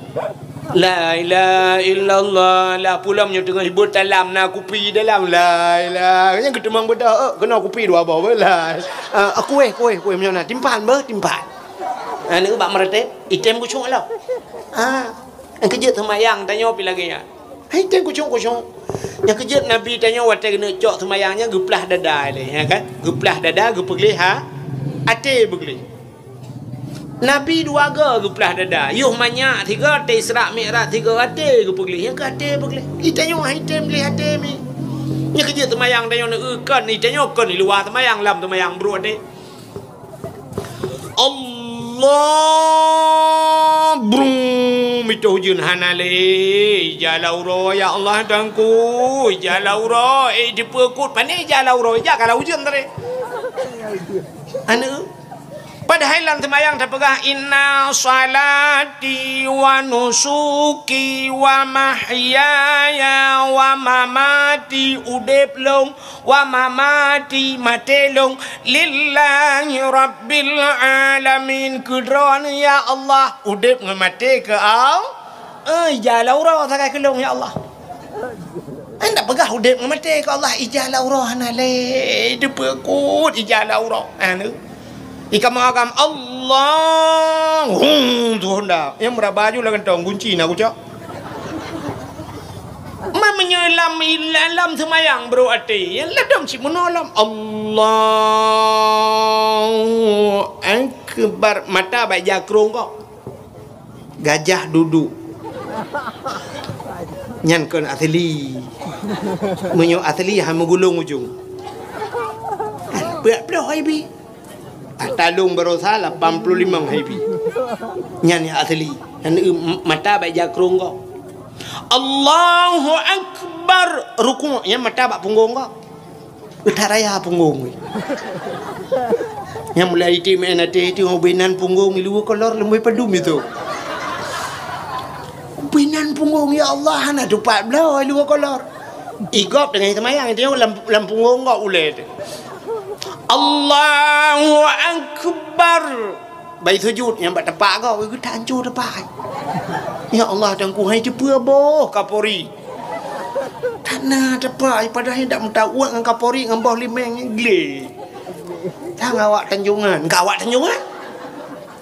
La ilaha illallah. La pulang nyoe teungoh ibuet dalam na kupi dalam. La ilaha. Nyang geuteumong beudôh, eh, keunoe kupi dua boh beuh. La. Ah, kuéh, kuéh, kuéh meunyoe na. Timpan beuh, timpan. Ah, neu bak meuratéb, item khusyuk lom. Ah. Nyang keujeuet seumayang tanyoe pi lagèe nyan. Hai, item khusyuk-khusyuk. Nyang keujeuet Nabi tanyoe watèe geuneuk cok seumayang nyan geuplah dada lé, ya kan? Geuplah dada, geupeugleh ha-, até beugleh. Nabi dua goe geuplah dada. Yoh manyak sigoe, watèe Isra Mi'raj sigoe até geupeugleh. Nyang keu até beugleh. Itanyoe hai item gleh até mi. Nyang keujeuet seumayang tanyoe neu-eu kon, itanyoe kon di luwa seumayang, lam seumayang brôk até. Allah, brum, itu ujeuen hana lé. Ija lam uroe, ya Allah, Tuhanku, ija lam uroe, eh, dipeukut, pane ija lam uroe, ija ka lam ujeuen tadi. Aneuk. Padahai lam seumayang tapeugah, "Inna salati wa nusuki wa mahyaya wa mamati," udeb lôn, "wa mamati," maté lôn, "lillahi rabbil alamin," keu Droeneuh, ya Allah, udeb ngon maté keu Al-, eh, ija lam uroe sagai keu lôn, ya Allah. Hana peugah udeb ngon maté keu Allah, ija lam uroe hana lé, dipeukut ija lam uroe. Aneuk. Ikamah agam Allah, hum, tu honda. Nyang meuraba ju lam gantong, gunci na kucok. Ma meunyoe lam, lam seumayang brôk até, nyang ladom cit meunoe lom. Allahu Akbar. Mata bak jakrong kok. Gajah duduk. Nyan kon asli. Meunyoe asli, hai meugulong ujong. Peuet ploh hai bi. Ata lôn barosa lapan puluh lima hai bi. Nyan nyang asli. Nyan, eh, mata bak jakrong gob. Allahu Akbar. Rukuk, nyan mata bak punggong gob. Utak raya punggong. Nyang mulai item até itu, ubé nan punggong ilu kolor lembui padum itu. Ubé nan punggong, ya Allah, hana tupat bloe ilu kolor. Igob teungoh seumayang, itu lam, lam punggong gob ulèe tu. Allahu Akbar. Bai sujud nyang bak tepak gob, geutanco tepak. Ya Allah, Teungku, hai teupeue boh Kapolri. Tan na teupeu, padahai dak meutawök ngon Kapolri ngon boh limeng glé. Tan awak Tanjongan, ngon awak Tanjongan.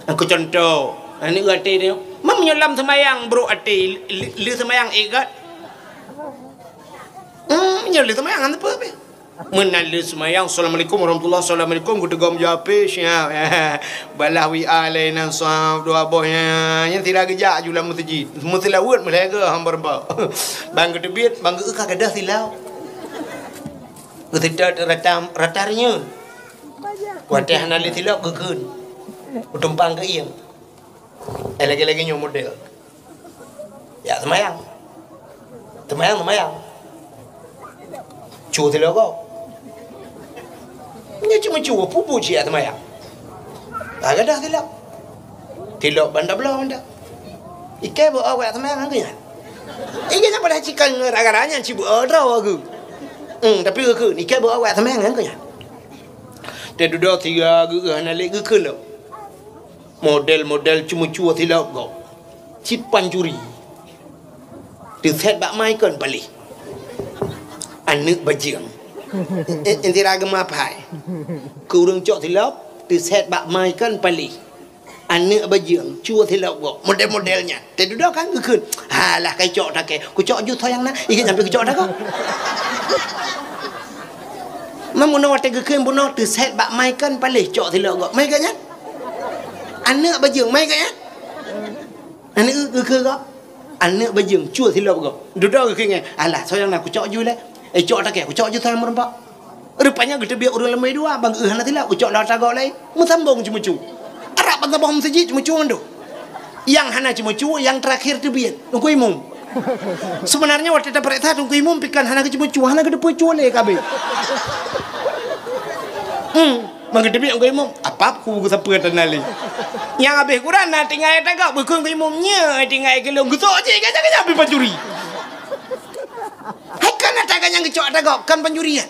Aku contoh, aneuk até dia. Meunyoe lam seumayang brok até, le, le seumayang ék gét. Hmm, nyoe le seumayang hana peue pih. Meunan le seumayang, "Assalamualaikum warahmatullah, assalamualaikum," geuteugom jape siap. Balah W A lé nan sab dua boh nyan, nyan sira geujak ju lam meuseujid. Meuseulaweuet meulhèe geuh hamba-hamba. Ban geuteubiet, ban geu ka gadôh silop. Geuseutôt rata, rata reunyeun. Watèe hana le silop geukheun. Geutumpang geuieng. Eh, lagèe-lagèe nyoe model. Ya, seumayang. Seumayang, seumayang. Cu silop gob. Nyoe cuma cu, pupu cit ya seumayang. Ka gadôh silop. Silop banda bloe banda. Iké beu awak seumayang ngon nyan. Iké nyan padahai cikang gara-gara nyan cibeu droe geuh. Hmm, tapi geuh, iké beu awak seumayang ngon nyan. Teududoe tiga geuh hana lé geukheun lom. Model-model ceumeucue silop gob. Cit pancuri. Teusét bak mai kon paléh. Aneuk bajeueng. Eh, eh, sira geumeuphai. Keu ureueng cok silop, teusét bak mai kon paléh. Aneuk bajeueng, cue silop gob. Model-model nyan. Teududoe kan geukheun. Halah, kai cok takée. Kucok ju soe nyang na. Iké nyan pih kucok takée. Meunyoe watèe geukheun bunoe teusét bak mai kon paléh cok silop gob. Mai gét nyan? Aneuk bajeueng, mai gét nyan? Aneuk geukheun gob. Aneuk bajeueng, cue silop gob. Dudoe geukheun nyan. Alah, soe nyang na kucok ju lé. Eh, cok takée, kucok ju soe nyang meureumpok. Rupanya geuteubiet ureueng leumé dua, ban geuh hana silop, geucok lom ata gob laén. Meusambong ceumeucue. Arab ban saboh meuseujid ceumeucue mandum. Nyang hana ceumeucue, nyang teurakhir teubiet. Teungku Imum. Sebenarnya watèe tapareksa Teungku Imum pih kan hana geuceumeucue, hana geuteupeue cue lé ka abéh. Hmm, ban geuteubiet Teungku Imum, apap ku geusapeue teuh na lé. Nyang abéh Quran na tinggai ata gob, geukheun Teungku Imum, "Nyoe tinggai keu lôn." Geusok cit, ka nyan, ka nyan abéh pancuri. Hai kan ata gob nyang geucok ata gob, kan pancuri nyan.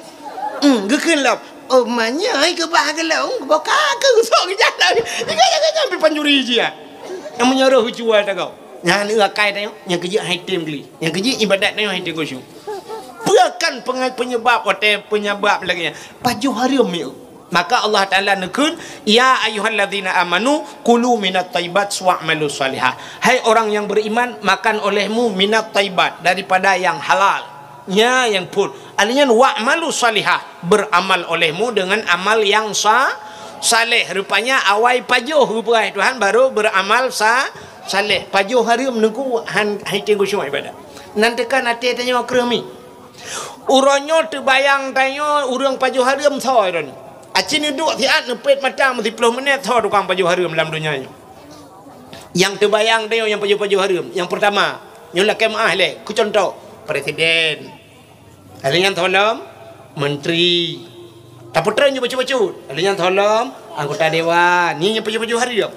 Hmm, geukheun lom. Oh, meunyoe ai keubah geulong, boh ka keu sok geujak lom. Ingat, ingat, ingat, pi pancuri jih, ya. Nyang meunyoe roh ucuwa teugob. Nyang akai tanyoe, nyang keujeuet hai tem gli. Nyang keujeuet ibadat tanyoe hai tem khusyuk. Peue kan penga-, penyebab, watèe penyebab lagèe nyan? Pajoh hareuem, ya. Maka Allah Taala neukheun, "Ya ayyuhalladzina amanu, kulu minat thayyibat wa'malu shalihah." Hai orang yang beriman, makan olehmu minat thayyibat, daripada yang halal. Nya nyang phôn. Ahli nyan, "Wa'malu shalihah," beramal olehmu dengan amal yang sa-, saleh. Rupanya awai pajoh geupeugah Tuhan, baru beramal sa-, saleh. Pajoh hareuem neukheun han, hai tem khusyuk ibadat. Nan teuka até tanyoe kreueh mi. Uroe nyoe teubayang tanyoe ureueng pajoh hareuem soe droeneuh. Aci neuduek siat neupet mata meusiploh minèt soe tukang pajoh hareuem lam donya nyoe. Nyang teubayang tanyoe nyang pajoh-pajoh hareuem. Nyang peurtama, nyoe lakèe meu'ah lé, keu cuntoh, presiden. Lheuh nyan soe lom, menteri. Tapeutrön ju bacut-bacut. Lheuh nyan soe lom, anggota dewan. Nyan nyang pajoh-pajoh hareuem.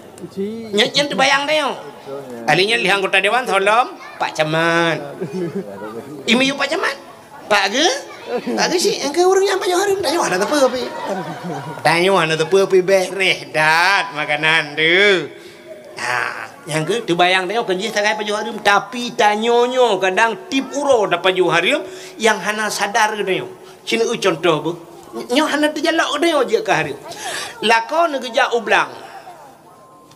Nyan, nyan teubayang tanyoe. Lheuh nyan lheuh anggota dewan soe lom, Pak Camat. Imiyup Pak Camat. Pak Geu-, Pak Geuchik, nyang keu ureueng nyan pajoh hareuem, tanyoe hana teupeu pih. Tanyoe hana teupeu pih, beureh that makanan tu. Ha, nyang keu teubayang tanyoe kon jih sagai pajoh hareuem, tapi tanyoe nyoe kadang tiep uroe tapajoh hareuem nyang hana sadar geutanyoe. Ci neueu cuntoh beuh. Nyoe hana teujalok geutanyoe jeuet keu hareuem. Lakoe neugeujak u blang.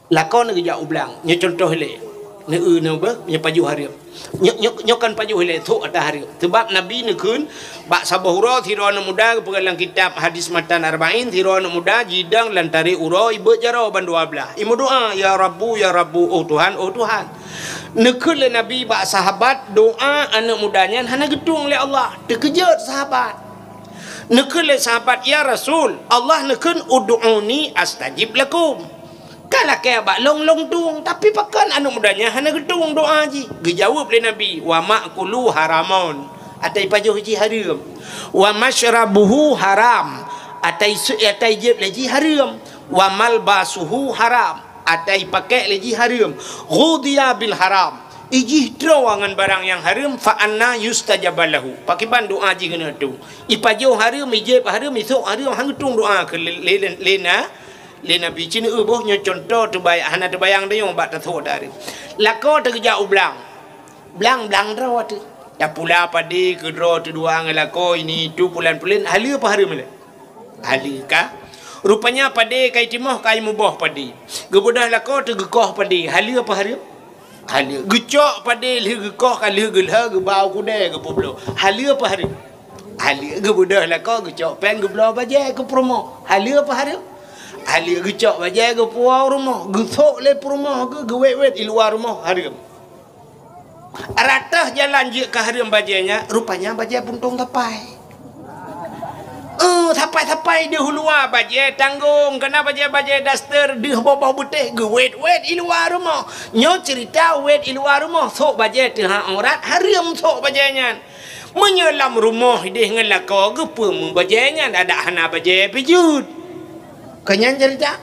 Lakoe neugeujak u blang, nyoe cuntoh ilèe. Neueu nyoe beuh, nyoe pajoh hareuem. Nyoe, nyoe, nyoe kon pajoh ilèe, sôk ata hareuem. Sabab Nabi neukheun, bak saboh uroe sidroe aneuk muda geupeugah lam kitab hadis matan Arba'in, sidroe aneuk muda jidong lam tarek uroe, ibeuet jaroe ban dua blaih. Imeudoa, "Ya Rabbu, ya Rabbu, oh Tuhan, oh Tuhan." Neukheun lé Nabi bak sahabat, doa aneuk muda nyan hana geutueng lé Allah. Teukeujot sahabat. Neukheun lé sahabat, "Ya Rasul, Allah neukheun, 'Ud'uni astajib lakum.'" Ka lakèe bak lôn, lôn tueng, tapi pakon aneuk muda nyan hana geutueng doa jih? Geujaweueb lé Nabi, "Wa ma'kuluhu haramun," ata ipajoh jih hareuem. "Wa masyrabuhu haram," ata ise-, ata ijieb lé jih hareuem. "Wa malbasuhu haram," ata ipakèk lé jih hareuem. "Ghudhiya bil haram," ijih troe ngon barang nyang hareuem, "fa anna yustajabu lahu," pakiban doa jih keuneuk tueng? Ipajoh hareuem, ijieb hareuem, isôk hareuem, han geutueng doa keu lé, lé, lé, lé na-, lé Nabi. Ci neueu beuh, nyoe cuntoh teubay-, hana teubayang tanyoe bak tasôk ata hareuem. Lakoe teuh geujak u blang. Blang, blang droe teuh. Tapula padé keu droe teuh dua ngon lakoe, ini itu pulan-pulan, haleue peu hareuem lé? Haleue ka. Rupanya padé ka jitimoh, ka jimuboh padé. Geubeudôh lakoe teuh geukoh padé, haleue peu hareuem? Haleue. Geucok padé lheueh geukoh, ka lheueh geulhô, geuba u keudè geupeubloe. Haleue peu hareuem? Haleue. Geubeudôh lakoe, geucok péng, geubloe bajèe keu peurumoh. Haleue peu hareuem? Haleue. Geucok bajèe geupuwoe u rumoh, geusôk lé peurumoh geuh, geuwét-wét i luwa rumoh, hareuem. Rata jalan jeuet keu hareuem bajèe nyan, rupanya bajèe puntông sapai. Eh, sapai-sapai deuh u luwa, bajèe tanggông, keunan bajèe-bajèe daster deuh boh-boh beutéh, geuwét-wét i luwa rumoh. Nyoe ceurita wét i luwa rumoh, sôk bajèe teuhah aurat, hareuem sôk bajèe nyan. Meunyoe lam rumoh idéh ngon lakoe, geupeue meu bajèe nyan, adak hana bajèe pih jeuet. Keu nyan ceurita.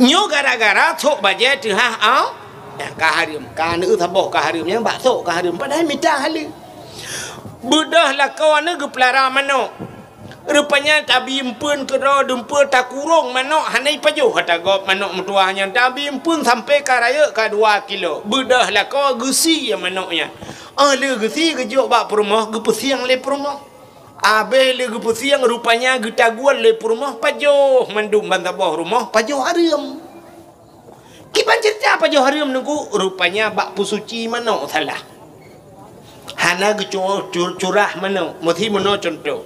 Nyoe gara-gara sôk bajèe teuhah au-, nyan ka hareuem, ka neueu saboh ka hareuem, nyan bak sôk ka hareuem, padahai mita haleue. Beudôh lakoe aneuk geupeulara manok. Rupanya tabi eumpeuen keudroe deumpeu takurông manok hana jipajoh ata gob manok meutuwah nyan, tabi eumpeuen sampoe ka rayeuk ka dua kilo. Beudôh lakoe geusie manok nyan. Óh lheueh geusie geujok bak peurumoh, geupeusieng lé peurumoh. Abéh lé geupeusieng, rupanya geutaguel lé peurumoh, pajoh mandum ban saboh rumoh, pajoh hareuem. Kiban ceurita pajoh hareuem Teungku, rupanya bak peusuci manok salah. Hana geucu-, cu-, curah manok, meusi meunoe cuntoh.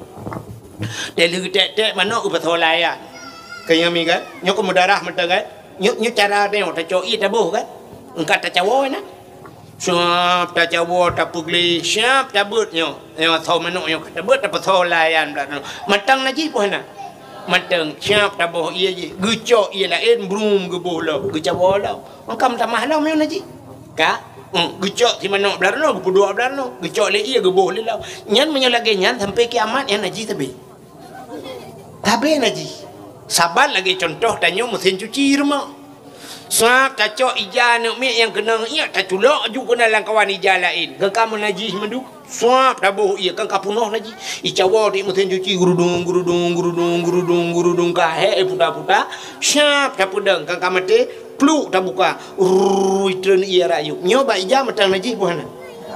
Teulheueh geutek-tek manok geupasoe lam ayan. Keu nyang mi kan? Nyoe keu meudarah mantong kan? Nyoe, nyoe cara tanyoe, tacok ié taboh kan? Eungkat tacawoe na. Siap tacawoe, tapeugleh, siap tabeuet nyoe. Nyoe soe manok nyoe ka tabeuet, tapasoe lam ayan blah nyoe. Mantong najih peue hana? Mantong, siap taboh ié jih. Geucok ié laén, brum geuboh lom, geucawoe lom. Maka meutamah lom nyoe najih. Ka? Hmm, geucok si manok blah nyoe, geupeuduek blah nyoe. Geucok lé ié, geuboh lé lom. Nyan meunyoe lagèe nyan sampoe kiamat nyan najih sabe. Sabe najih. Saban lagèe cuntoh tanyoe meusén cuci rumoh. Sab tacok ija aneuk miet nyang keunong ié, taculok ju keunan lam kawan ija laén. Keu ka meunajih mandum. Sab taboh ié, keu ka peunoh najih. Icawoe di meusén cuci, gurudung, gurudung, gurudung, gurudung, gurudung, ka hék puta-puta. Sab tapeudong, keu ka maté, pluk tabuka. Rrrr, itreun ié rayeuk. Nyoe bak ija mantong najih peue hana?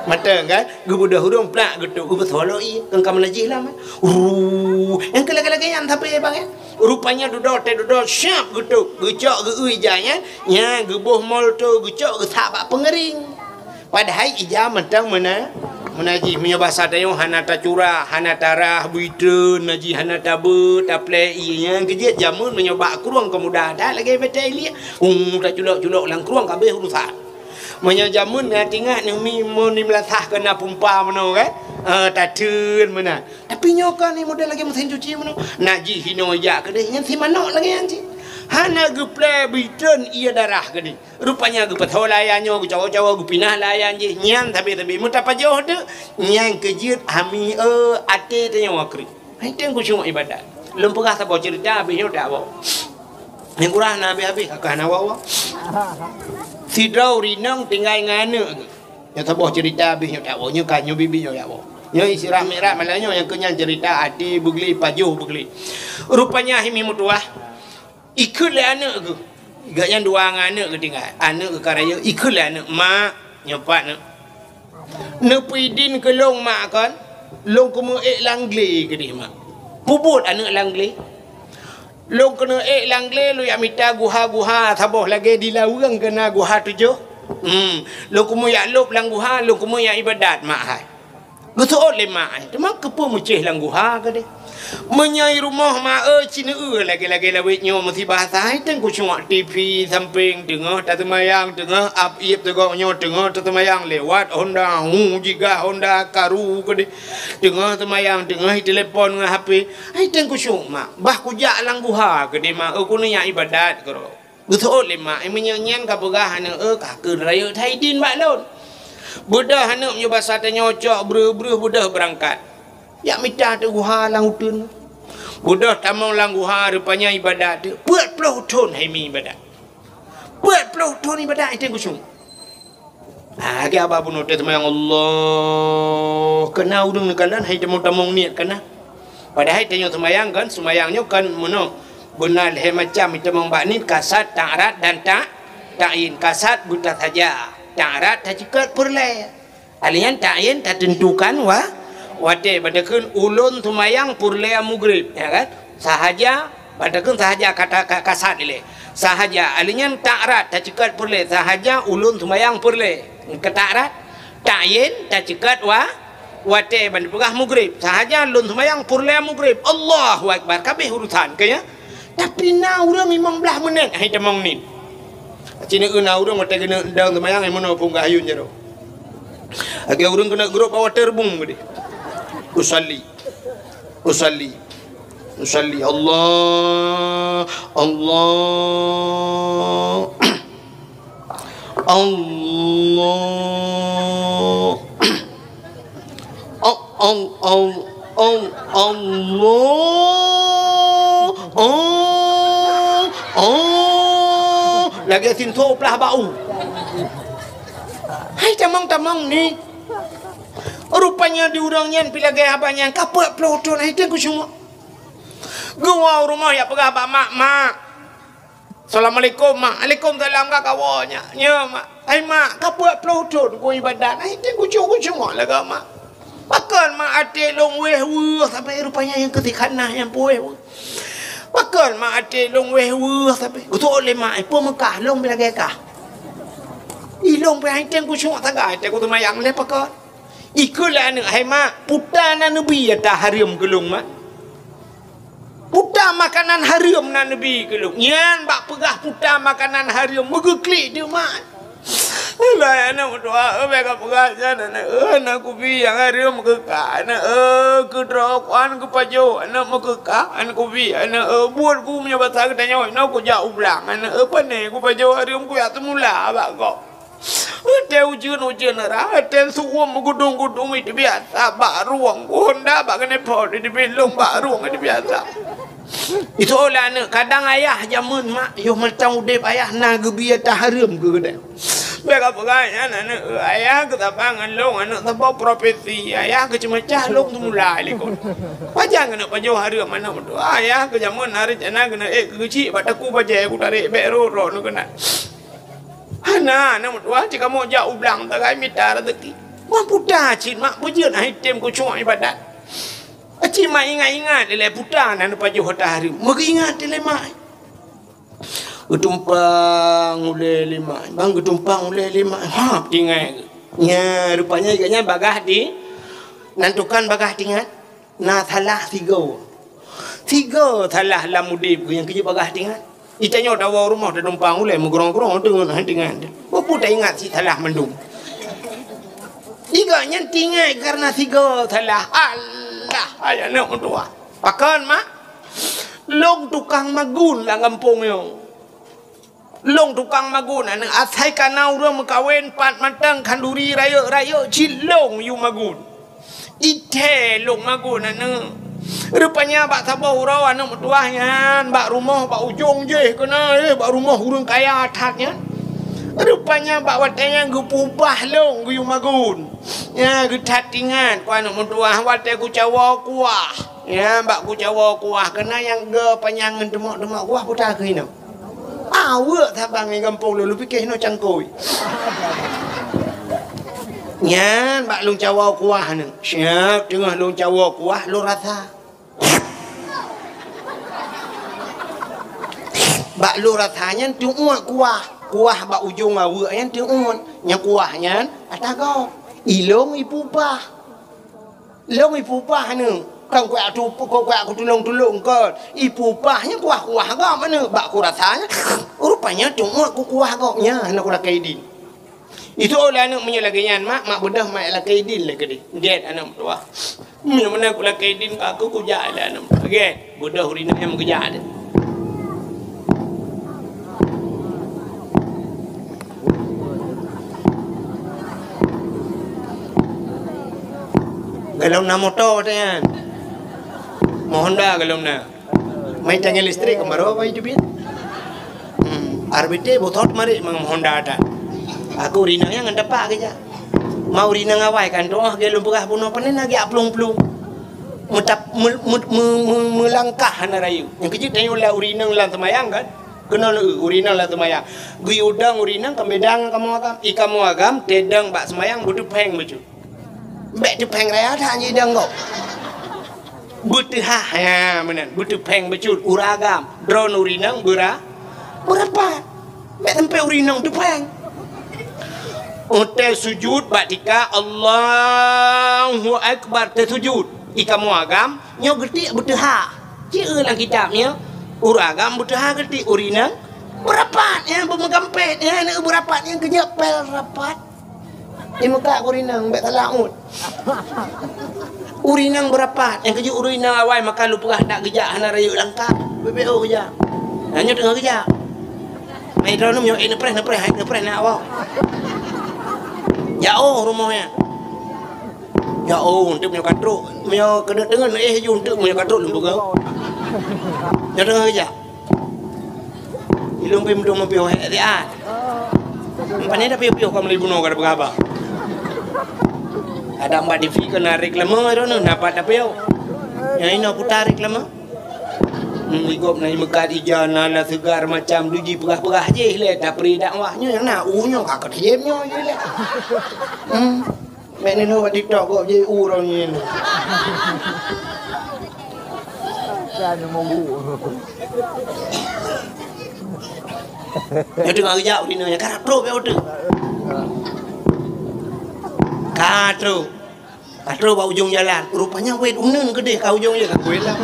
Mantong kan? Geubeudôh ureueng plak geutok, geupasoe lom ié. Keu ka meunajih lam. Rrrr, nyang keu lagèe-lagèe nyan sabe bang, ya? Rupanya dudoe teuh dudoe siap geutok, geucok geu-eu ija nyan, nyan geuboh molto geucok geusak bak peungeuring. Padahai ija mantong meuna-, meunajih. Meunyoe basa tanyoe hana tacurah, hana tarah, beuitreun, najih hana tabeuet, taplek ié nyan keu jeuet jameun meunyoe bak krueng keu mudah that lagèe batèe ié. Uh, taculok-culok lam krueng ka abéh urusan. Meunyoe jameun ngat ingat neuh mi mon di meulasah keu na pumpa meunoe kan? Ah, tateun meunan. Tapi nyoe kan ni model lagèe meusén cuci meunoe. Najih hinoe jak keudeh nyan si manok lagèe nyan cit. Hana geuplè beuitreun ié darah keudeh. Rupanya geupasoe lam ayan nyoe, geucawoe-cawoe, geupinah lam ayan jih. Nyan sabe-sabe meutapajoh teuk, nyan keu jeuet hami, eh, até tanyoe kreueh. Hai teuh khusyuk ibadat. Lôn peugah saboh ceurita abéh nyoe tawoe. Nyang kurah na abéh-abéh, ka hana woe-woe. Sidroe ureueng inong tinggai ngon aneuk geuh. Nyoe saboh ceurita abéh nyoe tawoe, nyoe ka nyoe bibi nyoe tawoe. Nyoe istirahat mikraj malam nyoe nyang keu nyan ceurita até beugleh pajoh beugleh. Rupanya himi meutuwah. Ikheun lé aneuk geuh. Gobnyan dua ngon aneuk geuh tinggai. Aneuk geuh ka rayeuk, ikheun lé aneuk, "Mak, nyoe pat neuk. Neupeuidin keu lôn mak kon, lôn keuneuk ék lam glé keudeh mak." Peubuet aneuk lam glé. "Lôn keuneuk ék lam glé, lôn jak mita guha-guha saboh lagèe di Laweueng keu na guha tujoh. Hmm, lôn keuneuk jak lôb lam guha, lôn keuneuk jak ibadat mak hai." Geuseuôt lé mak, "Teuma keupeue meucéh lam guha keudeh?" "Meunyoe i rumoh mak, eh, ci neueu lagèe-lagèe lawét nyoe meusibah, hai teuh khusyuk, TV sampéng, teungoh taseumayang, teungoh ap-iep teugok nyoe, teungoh taseumayang lewat honda, hu, jigah honda karu keudeh, teungoh seumayang, teungoh itelepon ngon HP, hai teuh khusyuk mak. Bah kujak lam guha keudeh mak, eh, keuneuk jak ibadat keudroe." Geuseuôt lé mak, "Meunyoe nyan ka peugah aneuk, eh, ka kheun rayeuk that idin bak lôn." Beudôh aneuk meunyoe basa tanyoe cok breuh-breuh beudôh beurangkat. Jak mita teuk guha lam uteuen. Beudôh tamong lam guha rupanya ibadat teuk. Peuet ploh thon hai mi ibadat. Peuet ploh thon ibadat hai teuh khusyuk. Ah, lagèe haba bunoe teuh seumayang Allah. Keu na ureueng neukalon hai tamong-tamong niet keu na. Padahai tanyoe seumayang kan, seumayang nyoe kan meunoe. Beuna lhèe macam, itamong bak niet, kasad, ta'rad dan ta-, ta'yin. Kasad buta saja. Ta'rad taceukat peureulée. Alèh nyan ta'yin tateuntukan wa-, watée, bak takheun ulôn seumayang peureulée mugrib, ya kan? Sahaja, bak takheun sahaja kata ka-, kasat ilée. Sahaja, alèh nyan ta'rad taceukat peureulée, sahaja ulôn seumayang peureulée. Keu ta'rad, ta'yin taceukat wa-, watée ban peugah mugrib. Sahaja lôn seumayang peureulée mugrib. Allahu Akbar, ka abéh urusan, ka ya? Tapi na ureuëng limong blaih menit hai tamong nit. Cina na ureuëng watée keuneuk dong seumayang, meunoe phon geuhayun jaroe. Lagée ureuëng keuneuk grob bak watée reubung geude. Usalli. Usalli. Usalli. Allah. Allah. Allah. Al-, al-, al-, al-, Allah. Oh, oh. Lagée sinto plah bak u. Hai tamong-tamong nit. Rupanya di ureuëng nyan pi lagée haba nyan ka peuet ploh thon hai teuh keucuma. Geuwoe u rumoh jak peugah bak mak, "Mak, assalamualaikum, Mak." "Alaikumsalam, ka kawoe nyak." "Nyo, Mak." "Hai, Mak, ka peuet ploh thon ku iébadat, hai teuh kucok-kucok lagée, Mak. Pakon, Mak, até lôn wéh weueh sabe?" Rupanya nyang keutikhan na nyang peuwéh weueh. "Pakon, Mak, até lôn wéh weueh sabe?" Geutuok lé mak, "Eh, peue meukah, lôn pi lagée kah. Ih, lôn pi hai teuh kucok sagai, teuh kuseumayang lé pakon." Ikheun lé aneuëk, "Hai, Mak, puta na neubi ata hareuem keu lôn, Mak." Puta makanan hareuem na neubi keu lôn. Nyan bak peugah puta makanan hareuem, meugeuklik teuma. Alah, aneuëk meutuah, eh, bèk kapeugah nyan, aneuëk, eh, na kubi nyang hareuem keu kah, aneuëk, eh, keu droe kuan keu pajoh, aneuëk, meukeukah, aneuëk, kubi, aneuëk, eh, buet ku meunyoe basa geutanyoe, inoe kujak u blang, aneuëk, eh, pané kupajoh hareuem kujak teumula bak gob. Watée ujeuen-ujeuen rah, watée su'uem meugudong-gudong, itu biasa bak rueng, honda bak keuneupot, itu bilong bak rueng, itu biasa. Itu lé aneuëk, kadang ayah jameun mak, yoh mantong udeb ayah na geubi ata hareuem keu geutanyoe. Bèk kapeugah nyan aneuëk, ayah keu saban ngon lôn, aneuëk saboh profesi, ayah keu ceumeucah lôn teumula likot. Pajan keuneuk pajoh hareuem aneuëk meutuah, ayah keu jameun na reuncana keuneuk ék keu geuchik bak takue bajée kutarek bèk rot-rot neukeuna. Hana, aneuëk meutuah, cit kamoe jak u blang sagai mita raseuki. Wan puta cit mak beujeuet hai tem kucok iébadat. Aci mak ingat-ingat ilée puta na neupajoh ata hareuem. Meugeuingat ilée mak. Geutumpang ulée lé mak. Bang geutumpang ulée lé mak. Ha, tinggai. Nya, rupanya gobnyan bagaih di, nan tukan bagaih tingat. Na salah sigoe. Sigoe salah lam udeb geuh nyang keujeuet bagaih tingat. Itanyoe tawoe rumoh tatumpang ulée meugrong-grong deungon hai tingat. Peue taingat cit salah mandum. Iga nyan tingat kareuna sigoe salah. Alah, hai aneuëk meutuah. Pakon, mak? Lôn tukang magun lam gampông nyoe. Lôn tukang magun, aneuëk, asai ka na ureuëng meukawen pat mantong khanduri rayeuk-rayeuk cit lôn yue magun. Ithée lôn magun, aneuëk. Rupanya bak saboh uroe aneuëk meutuah nyan, bak rumoh bak ujong jih keunoe, eh, bak rumoh ureuëng kaya that nyan. Rupanya bak watée nyan geupubah lôn geuyue magun. Nya, geuthat ingat ku aneuëk meutuah watée kucawoe kuah. Nya, bak kucawoe kuah, keunan nyang geupanyang ngon teumok-teumok kuah puta keuh inoe. Aweuek saban ngon gampông lôn, lôn pike hinoe cangkôi. Nyan bak lôn cawoe kuah nyoe. Siap teungoh lôn cawoe kuah, lôn rasa. Bak lôn rasa nyan teuuet kuah. Kuah bak ujong aweuek nyan teuuet. Nyang kuah nyan ata gob. Ilong ipubah. Lôn ipubah nyoe, kon kuat tu, kon kuat kutulông-tulông kon. Ipubah nyoe kuah-kuah gob nyoe, bak kurasa nyoe, rupanya teungoh kukuah gob nyan, hana kulakée idin. Itu oleh aneuëk meunyoe lagée nyan, mak, mak beudôh mak lakée idin lé keudeh. Gét aneuëk meutuah. Meunyoe meunan kulakée idin ka aku kujak lé aneuëk meutuah. Gét. Beudôh ureuëng inong nyang meukeujak teuh. Golom na moto teuh nyan. Honda golom na. Mai tangieng listrik keumaroe bai teubiet. Hmm, R B T beutot marit mang Honda that. Aku ureuëng inong nyan ngon tapak keujak. Ma ureuëng inong awai kan tuah lôn peugah bunoe panen lagée plueng-plueng. Meutap-, me-, me-, me-, me-, meulangkah hana rayeuk. Nyang keujeuet tanyoe lé ureuëng inong lam seumayang kan. Keunoe lé ureueng inong lam seumayang. Geuyue dong ureueng inong ka beda ngon kamoe agam. I kamoe agam teuh dong bak seumayang beuteupheng bacut. Bèk teupheng raya that jidong gob. Beuteuhah, ha, meunan. Beuteupheng bacut ureueng agam. Droeneuh ureueng inong beura-, beurapat. Bèk sampai ureueng inong teupheng. Watèe sujud bak tika, Allahu Akbar, teusujud. I kamoe agam, nyoe geutiek beuteuhah. Ci eu lam kitab nyoe, ureueng agam beuteuhah geutiek, ureueng inong beurapat, nyan beumeugampét, nyan beurapat, nyan keujeuet pel rapat. Di Mekah ureueng inong bèk salah uet. Ureueng inong beurapat, nyang keujeuet ureueng inong awai maka lôn peugah dak geujak hana rayeuk langkah. B P O geujak. Nah, nyoe teungoh geujak. Hai droeneuh nyoe, eh, neupreh, neupreh, hai neupreh nak awak. Ya oh, rumoh nyan. Ya oh, untuk meunyoe ka trok, meunyoe keuneuk deungon, eh, ju untuk meunyoe ka trok lôn peugah. Nyoe teungoh geujak. Ilôn pih meutueng meupiôh hek siat. Pane tapiôh-piôh ka meuli bunoe ka tapeugah haba. Adak bak T V keunan reklame droeneuh, na pat tapiôh. Nyang inoe puta reklame. Hmm, di gob na imeukat ija, na la seugar macam, duji peugah-peugah jih lé, tapri dakwah nyoe nyang na, u nyoe ka keuthiem nyoe jih lé. Hmm. Mek ni lôn bak TikTok kok je urang nyan. Kan monggu. Nyoe teungoh geujak ureueng inong nyan, ka trok bak ureueng. Ka trok. Ka trok bak ujong jalan. Rupanya wet uneun keudeh ka ujong je ka kuet lah.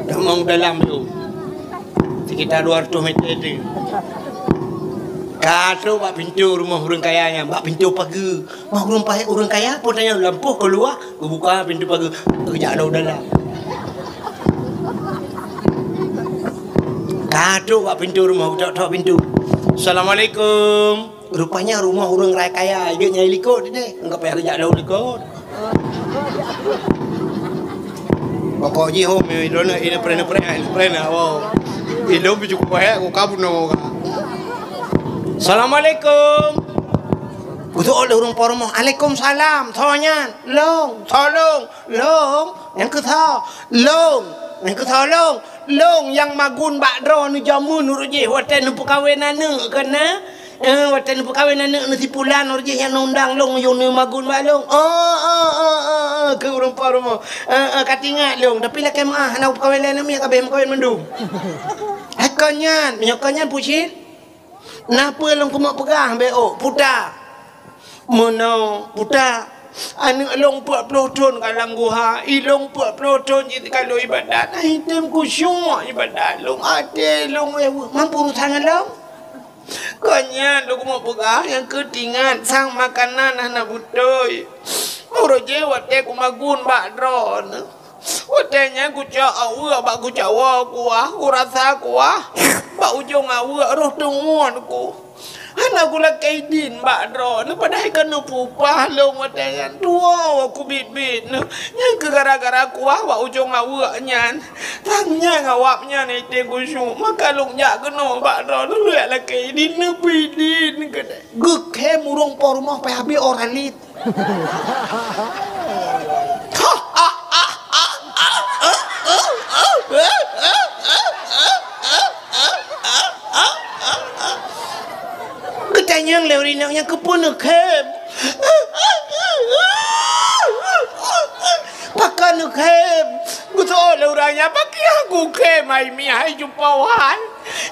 Tamong dalam tu. Sekitar dua ratus meter tu. Ka trok bak pintoe rumoh ureueng kaya nyan, bak pintoe pageue. Mah ureueng pahé ureueng kaya, peue tanyong lampôh keuluwa, geubuka pintoe pageue, geujak lom dalam. Ka trok bak pintoe rumoh, geutok-tok pintoe. "Assalamualaikum." Rupanya rumoh ureueng rai kaya, jeuet nyang likot deh. Enggak payah geujak lom likot. Pokok jih hom, ilôn na, ilôn pernah, pernah, pernah, wow. Ilôn biju kupahat, ku kabun nang orang. "Assalamualaikum." Beutôi oleh ureueng po rumoh, "Alaikumsalam." Tho nyan, "Long, tho long, long." Nyang keu tho, "Long." Nyang keu tho, "Long." Long nyang magun bak droe neujameun ureueng jih watèe neupeukawen aneuk keunan. Eh, watèe neupeukawen aneuk neusipulan ureueng jih nyang neundang long yong neumagun bak long. Oh, oh, oh, oh, oh, keu ureueng po rumoh. Eh, eh, ka teuingat long, tapi lakèe meu'ah hana peukawen lé aneuk miet, ka abéh meukawen mandum. Hai kon nyan, meunyoe kon nyan pucit. Na peue lôn keumeung peugah bèk ôk, puta. Meunoe, puta. Aneuk lôn peuet ploh thon ka lam guha, i lôn peuet ploh thon jih ka lôn ibadat. Ai tem khusyuk ibadat lôn, até lôn wéh weueh. Mampu urusan ngon lôn? Kon nyan lôn keumeung peugah nyang keu teuingat sang makanan hana beutôi. Uroe jih watèe kumagun bak droeneuh. Watèe nyan kucok aweuek bak kucawoe kuah, kurasa kuah. Bak ujong aweuek roh teungon ku. Hana kulakèe idin bak droeneuh, padahai ka neupeuupah lôn watèe nyan. Tuwoe kubiet-biet neuh. Nyan keuh gara-gara kuah bak ujong aweuek nyan. Sang nyan awaknyan item khusyuk. Maka lôn jak keunoe bak droeneuh, lôn jak lakèe idin, neupeuidin keudeh. Geukhém ureueng po rumoh payah bri orang laén. Geutanyong lé ureueng inong nyan keupeue neukhém. Pakon neukhém? Geutanyong lé ureueng nyan, pakriban kukhém, hai mi, hai cupa wan.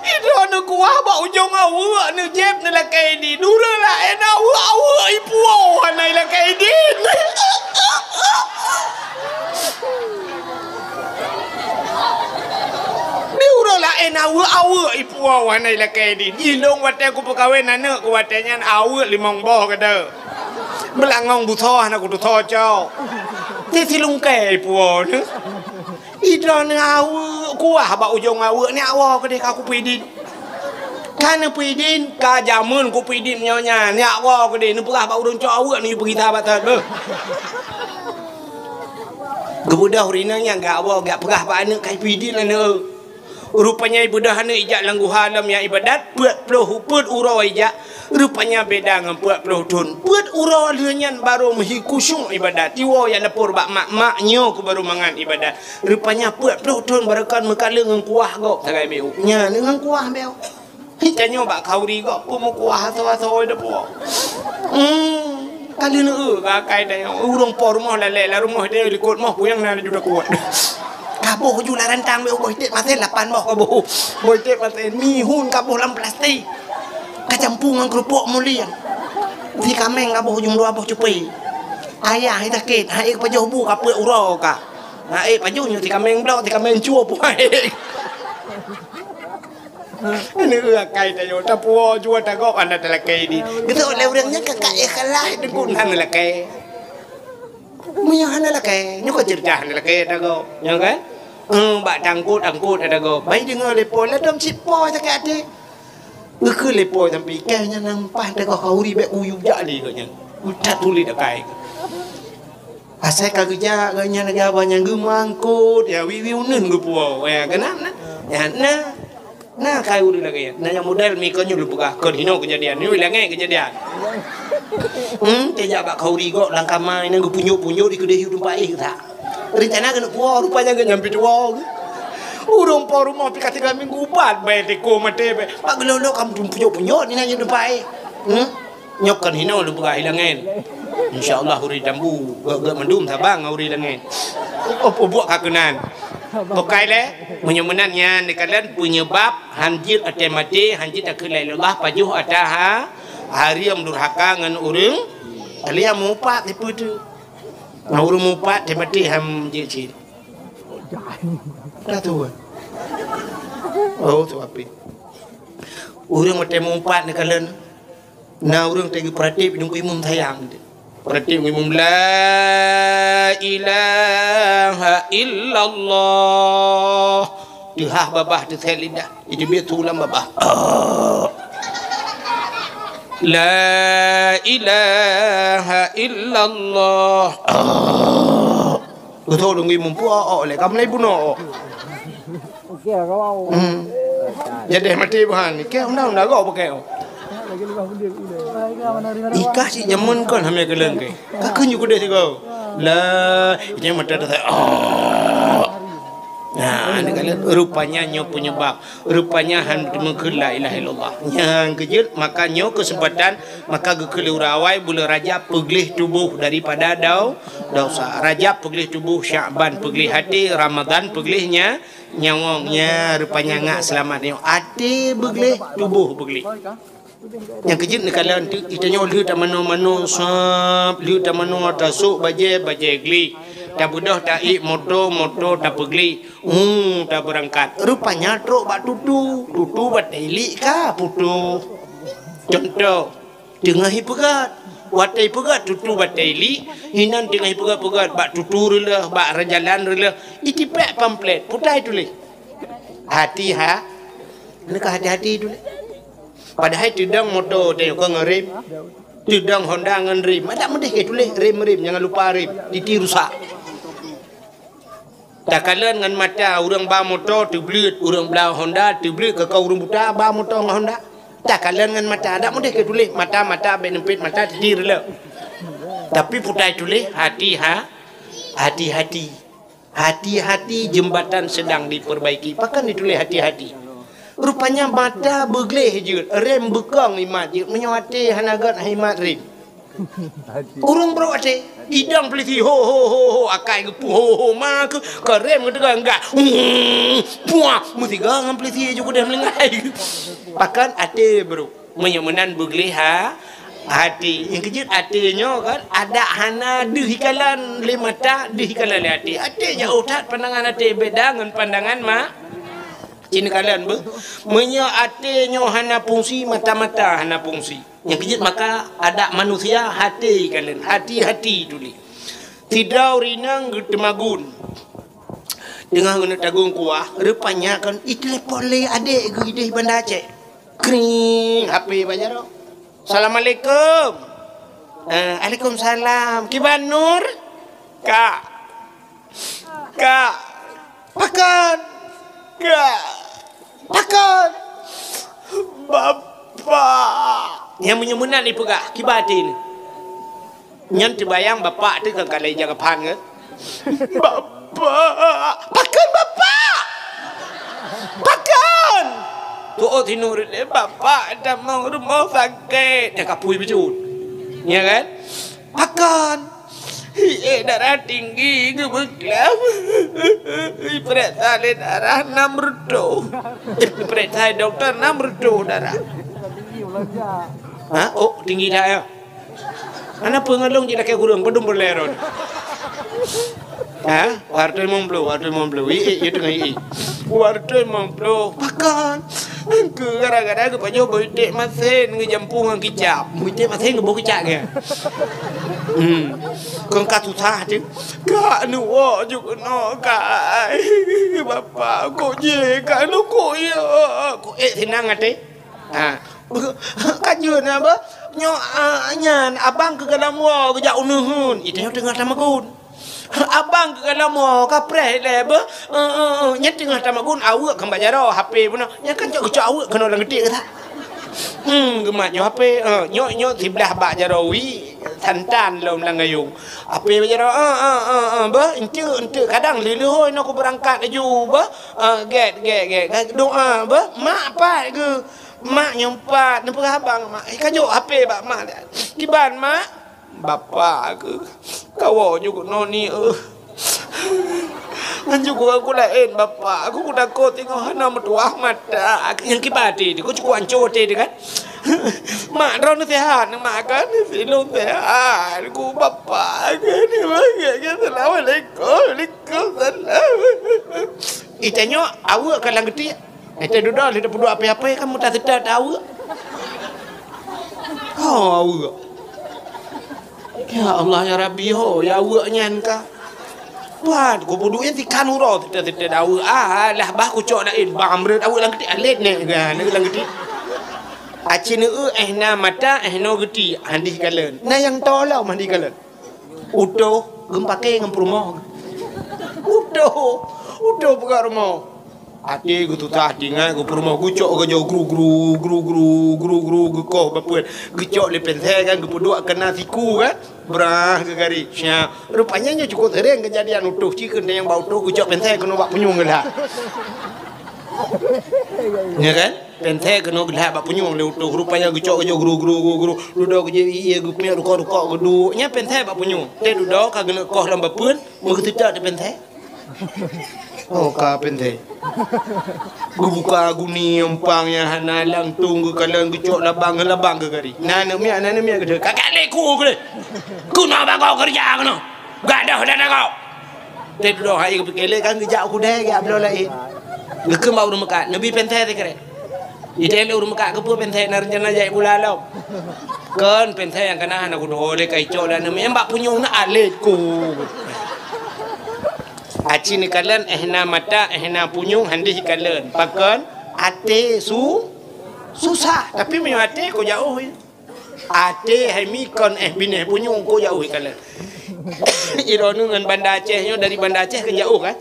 Idroeneuh kuah bak ujong aweuek, neujieb neulakèe idin. Ureueng laén aweuek-aweuek ipuwoe hana ilakèe idin. Di ureueng laén aweuek-aweuek ipuwoe hana ilakèe idin. Ilôn watèe kupeukawen aneuk ku watèe nyan aweuek limong boh keudeh. Beulangong busoe hana kutusoe cok. Ti silungkèe ipuwoe neuh. Idroeneuh aweuek kuah bak ujong aweuek, neujak woe keudeh ka kupeuidin. Ka neupeuidin, ka jameun kupeuidin nyoe nyan, neujak woe keudeh, neupeugah bak ureueng cok aweuek, neuyue peugisa bak that beuh. Geubeudôh ureueng inong nyan geujak woe, geujak peugah bak aneuk ka ipeuidin aneuk. Rupanya ibadah aneuk ijak lam guha lom nyang ibadat, peuet ploh peuet uroe ijak. Rupanya beda ngon peuet ploh thon. Peuet uroe lheueh nyan barô meuhi khusyuk ibadat. Iwoe jak lapor bak mak, "Mak, nyoe keuh barô mangat ibadat." Rupanya peuet ploh thon barô kon meukalon ngon kuah gob sagai beu. Nyan ngon kuah beu. Hi, tanyoe bak khauri gob peumeukuah asoe-asoe dah puwoe. Hmm, ka lheueh neueu keu akai tanyoe. Ureueng po rumoh lalek lam rumoh tanyoe likot moh kuyang na laju takot. Kaboh ju lam rantang beu boh iték masen lapan boh kaboh. Boh iték masen mihun kaboh lam plastik. Kacampur ngon keurupuk mulieng. Si kaméng kaboh ujong dua boh cupé. Ayah sakét, hai pajoh bu kapeuet uroe ka. Hai pajoh nyoe si kaméng blok, si kaméng cua puai. Ini akai tanyoe, tapuwoe jua tagob hana talakée di. Geuseuôt lé ureueng nyan ka, ka ikhlas teungku hana lakée. Meunyoe hana lakée, nyoe ka ceurita hana lakée tagob, nyoe kan? Eh, bak tangkot-tangkot tagob. Bai deungoe lé po, ladom cit po sakét até. Geukheun lé po sampai ikai nyan nampak tagob khauri bék uyu jak lé geuh nyan. Utat tuléh akai. Asai ka geujak geuh nyan lagée abah nyan geumangkot, ya wiwi uneun geupuwoe. Ya, keunan na. Ya, na. Na kai ureueng lagée nyan. Na nyang model mi kon nyoe lôn peugah, kon hinoe keujadian, nyoe langét keujadian. Hmm, teuh jak bak khauri gob lam kama, inan geupunyok-punyok dikeudeh yue teumpat éh that. Rencana keuneuk puwoe, rupanya geuh nyan pih tuwoe. Ureueng po rumoh pih ka tiga minggu ubat, bai tiko maté bai. Bak geulolo kamoe punyok-punyok inan yue teumpat éh. Hmm? Nyoe kon hinoe lôn peugah ilangén. Insya Allah ureueng tambu, geuh-geuh mandum saban ngon ureueng langén. Oh, peubuet ka keunan. Bukai lé, meunyoe meunan nyan dikalon peunyeubab han jeuet até maté, han jeuet takheun la ilaha illallah, pajoh ata ha, hareuem durhaka ngon ureueng. Kalian mupat dipeue tu? Ngon ureueng mupat até maté han jeuet cit. Dah tu. Oh, tu api. Ureueng maté mupat dikalon. Na ureueng teungoh peuratéb deungon imum sayang. Peuratéb deungon imum, "La ilaha illallah." Teuhah babah teusét lidah. Iteubiet su lam babah. "La ilaha illallah." Beutôi deungon imum puok lé, ka mulai bunoe. Oke lah kau. Hmm. Jadi mati bahan ni. Ke undang-undang kau pakai. Ikah si jamun kon hamil keuleng ke. Ka keu nyu kudeh sigo. Lah, ini mata dah. Oh. Nah, ini kan rupanya nyoe penyebab. Rupanya han teumeukheun la ilaha illallah. Nyang keujeuet, maka nyoe keuseumpatan, maka geukheun lé ureueng awai buleuen Rajab peugleh tuboh daripada dau-, dosa. Rajab peugleh tuboh, Syakban peugleh até, Ramadan peugleh nya-, nyawöng. Nya rupanya ngak seulamat nyoe. Até beugleh, tuboh beugleh. Nyang keujeuet neukalon teuk, geutanyoe lheueh tamanoe-manoe sab, lheueh tamanoe tasôk bajée, bajée gleh. Tabeudôh taék moto, moto tapeugleh. Hu, tabeurangkat. Rupanya trok bak tutu, tutu batée liek ka putôh. Cuntoh, teungoh ipeugét. Watée ipeugét tutu batée liek, inan teungoh ipeugét-peugét bak tutu reuloh, bak jalan reuloh, itipék pamflet, peue teuma ituléh. Hati ha, neukah hati-hati ituléh. Padahai teudong moto teuh kon ngon rem, teudong Honda ngon rem. Adak meudeh ka ituléh rem-rem, jangan lupa rem, titi rusak. Takalon ngon mata, ureuëng ba moto teubleuet, ureuëng ba Honda teubleuet, keu ureuëng buta ba moto ngon Honda. Takalon ngon mata, adak meudeh ka ituléh mata, mata bék neumpet mata titi reuloh. Tapi peue teuma ituléh hati ha, hati-hati. Hati-hati, jembatan sedang diperbaiki. Pakon ituléh hati-hati? Rupanya mata beugleh jeuet, rem beukong imat jeuet, meunyoe até hana gét imat rem. Ureuëng brok até, idong peulisi, ho, ho, ho, ho, akai geupeu, ho, ho, ma keu, keu rem geuteugah enggak. Hmm, puah, meusigoe ngon peulisi ju keudeh meulinggai. Pakon até brok. Meunyoe meunan beugleh ha, hati. Nyang keujeuet até nyoe kan, adak hana deuh ikalon lé mata, deuh ikalon lé até. Até jauh that pandangan até beda ngon pandangan ma-, cit neukalon beuh. Meunyoe até nyoe hana fungsi, mata-mata hana fungsi. Nyang keujeuet maka adak manusia hati kalon, hati-hati tuléh. Sidroe ureuëng inong geuteumagun. Teungoh geuneuk tagun kuah, rupanya kan itelepon lé adék geuh idéh Banda Aceh. Kring, H P bak jaroe. "Assalamualaikum." "Eh, alaikumsalam. Kiban Nur?" "Kak." "Kak." "Pakon?" "Kak." Nyang meunyoe meunan ipeugah, kiban até neuh. Nyan teubayang bapak teuh kan ka lheueh jak keu phan kan? Bapak! Pakon bapak? Pakon? Tu'oh sinurot lé bapak tamong rumoh sakét. Nyang kapui beujeuet. Ya kan? Pakon? Ié darah tinggi geubeuklam. Ipeuriksa lé darah nam reutôh. Ipeuriksa dokto nam reutôh darah. Ha? Oh, tinggi dah ya. Ana peungeulong jih lakée kureueng, padum peureulée ron. Ha? Wartoi limong ploh, wartoi limong ploh. Ié, ié, ié teungoh ié. Wartoi limong ploh. Pakon? Keu gara-gara geupajoh boh iték masen geujampu ngon kicap. Boh iték masen geuboh kicap nyan. Hmm. Kon ka susah teuh. Ka neuwoe ju keunoe kai. Bapak, kok jih ka neukuyok. Kok ék sinang até? Ha. Ka jeuet na beuh. Nyoe, ah, nyan abang keugalam woe geujak u neuheun. Itanyoe teungoh tamagun. Abang keugalam woe ka preh lé beuh. Eh, eh, eh. Nyan teungoh tamagun aweuek kan bak jaroe H P bunoe. Nyan kan cok geucok aweuek keunoe lam geutik gata. Hmm, geumat nyoe H P. Eh, nyoe, nyoe siblah bak jaroe wie. Tan-tan lom lam gayong. H P bak jaroe. Eh, eh, eh, eh. Beuh, enteuk, enteuk. Kadang lheueh-lheueh hôi nyoe ku beurangkat laju beuh. Eh, gét, gét, gét. Doa beuh. Mak pat geuh. Mak nyoe pat, neupeugah abang mak, eh, ka jok H P bak mak. Kiban mak? Bapak keuh, kawoe ju keunoe ni, eh. Anju ku aku laén bapak, aku kutakot teungoh hana meutuah mata. Nyang kiban até teuh, ku cukup ancô até teuh kan? Mak droeneuh seuhat, mak kan? Silôn seuhat, ku bapak kan? Assalamualaikum, waalaikumsalam. Itanyoe aweuek ka lam geutik. Watée dudoe lheueh tapeuduek ape-ape kan meutaseutat aweuek. Ho aweuek. Ya Allah ya Rabbi ho ya aweuek nyan ka. Pat kupeuduek nyan tikan uroe teutat-teutat aweuek. Ah, lah bah kucok laén bang breuet aweuek lam geutik alet neh kan lam geutik. Aci neueu éh na mata éh noe geutik handi kalon. Na nyang tolom handi kalon. Utoh geumpakée ngon peurumoh. Utoh, utoh peugah rumoh. Até geususah tinggai geupeureumoh geucok geujoh gru-gru, gru-gru, gru-gru geukoh bapeuet. Geucok lé pensé kan geupeuduek keunan siku kan. Brah geugari. Sya. Rupanya nyoe cukup sering kejadian utoh ci keuneuk nyang bak utoh geucok pensé keunoe bak punyueng geulah. Ya kan? Pensé keunoe geulah bak punyueng lé utoh. Rupanya geucok geujoh gru-gru, gru-gru. Dudoe geujih ié geupiek rukok-rukok geuduek. Nya pensé bak punyueng. Teuh dudoe ka geuneuk koh lam bapeuet, meugeuteutak di pensé. Oh ka penting. Geubuka guni umpang nyang hana langtung geukalon geucok labang ngon labang geugari. Na aneuk miet, na aneuk miet geudeh. Ka kali ku geudeh. Keunoe bagoe keureuja keunoe. Gadoh dan dagoe. Teuh dudoe hai geupike lé kan geujak u keudè geujak bloe laén. Geukheun bak ureueng meukat, neubi pensé sikrek. Itém lé ureueng meukat keupeue pensé na reuncana jai bula lom. Kon pensé nyang kana hana kudoh lé ka icok lé aneuk miet bak punyueng na alet ku. Aci neukalon éh na mata, éh na punyueng, handéh ikalon. Pakon? Até su-, susah. Tapi meunyoe até ko jaoh. Até hai mi kon éh binéh punyueng ko jaoh ikalon. Iroe ngon Banda Aceh nyoe dari Banda Aceh kan jaoh kan?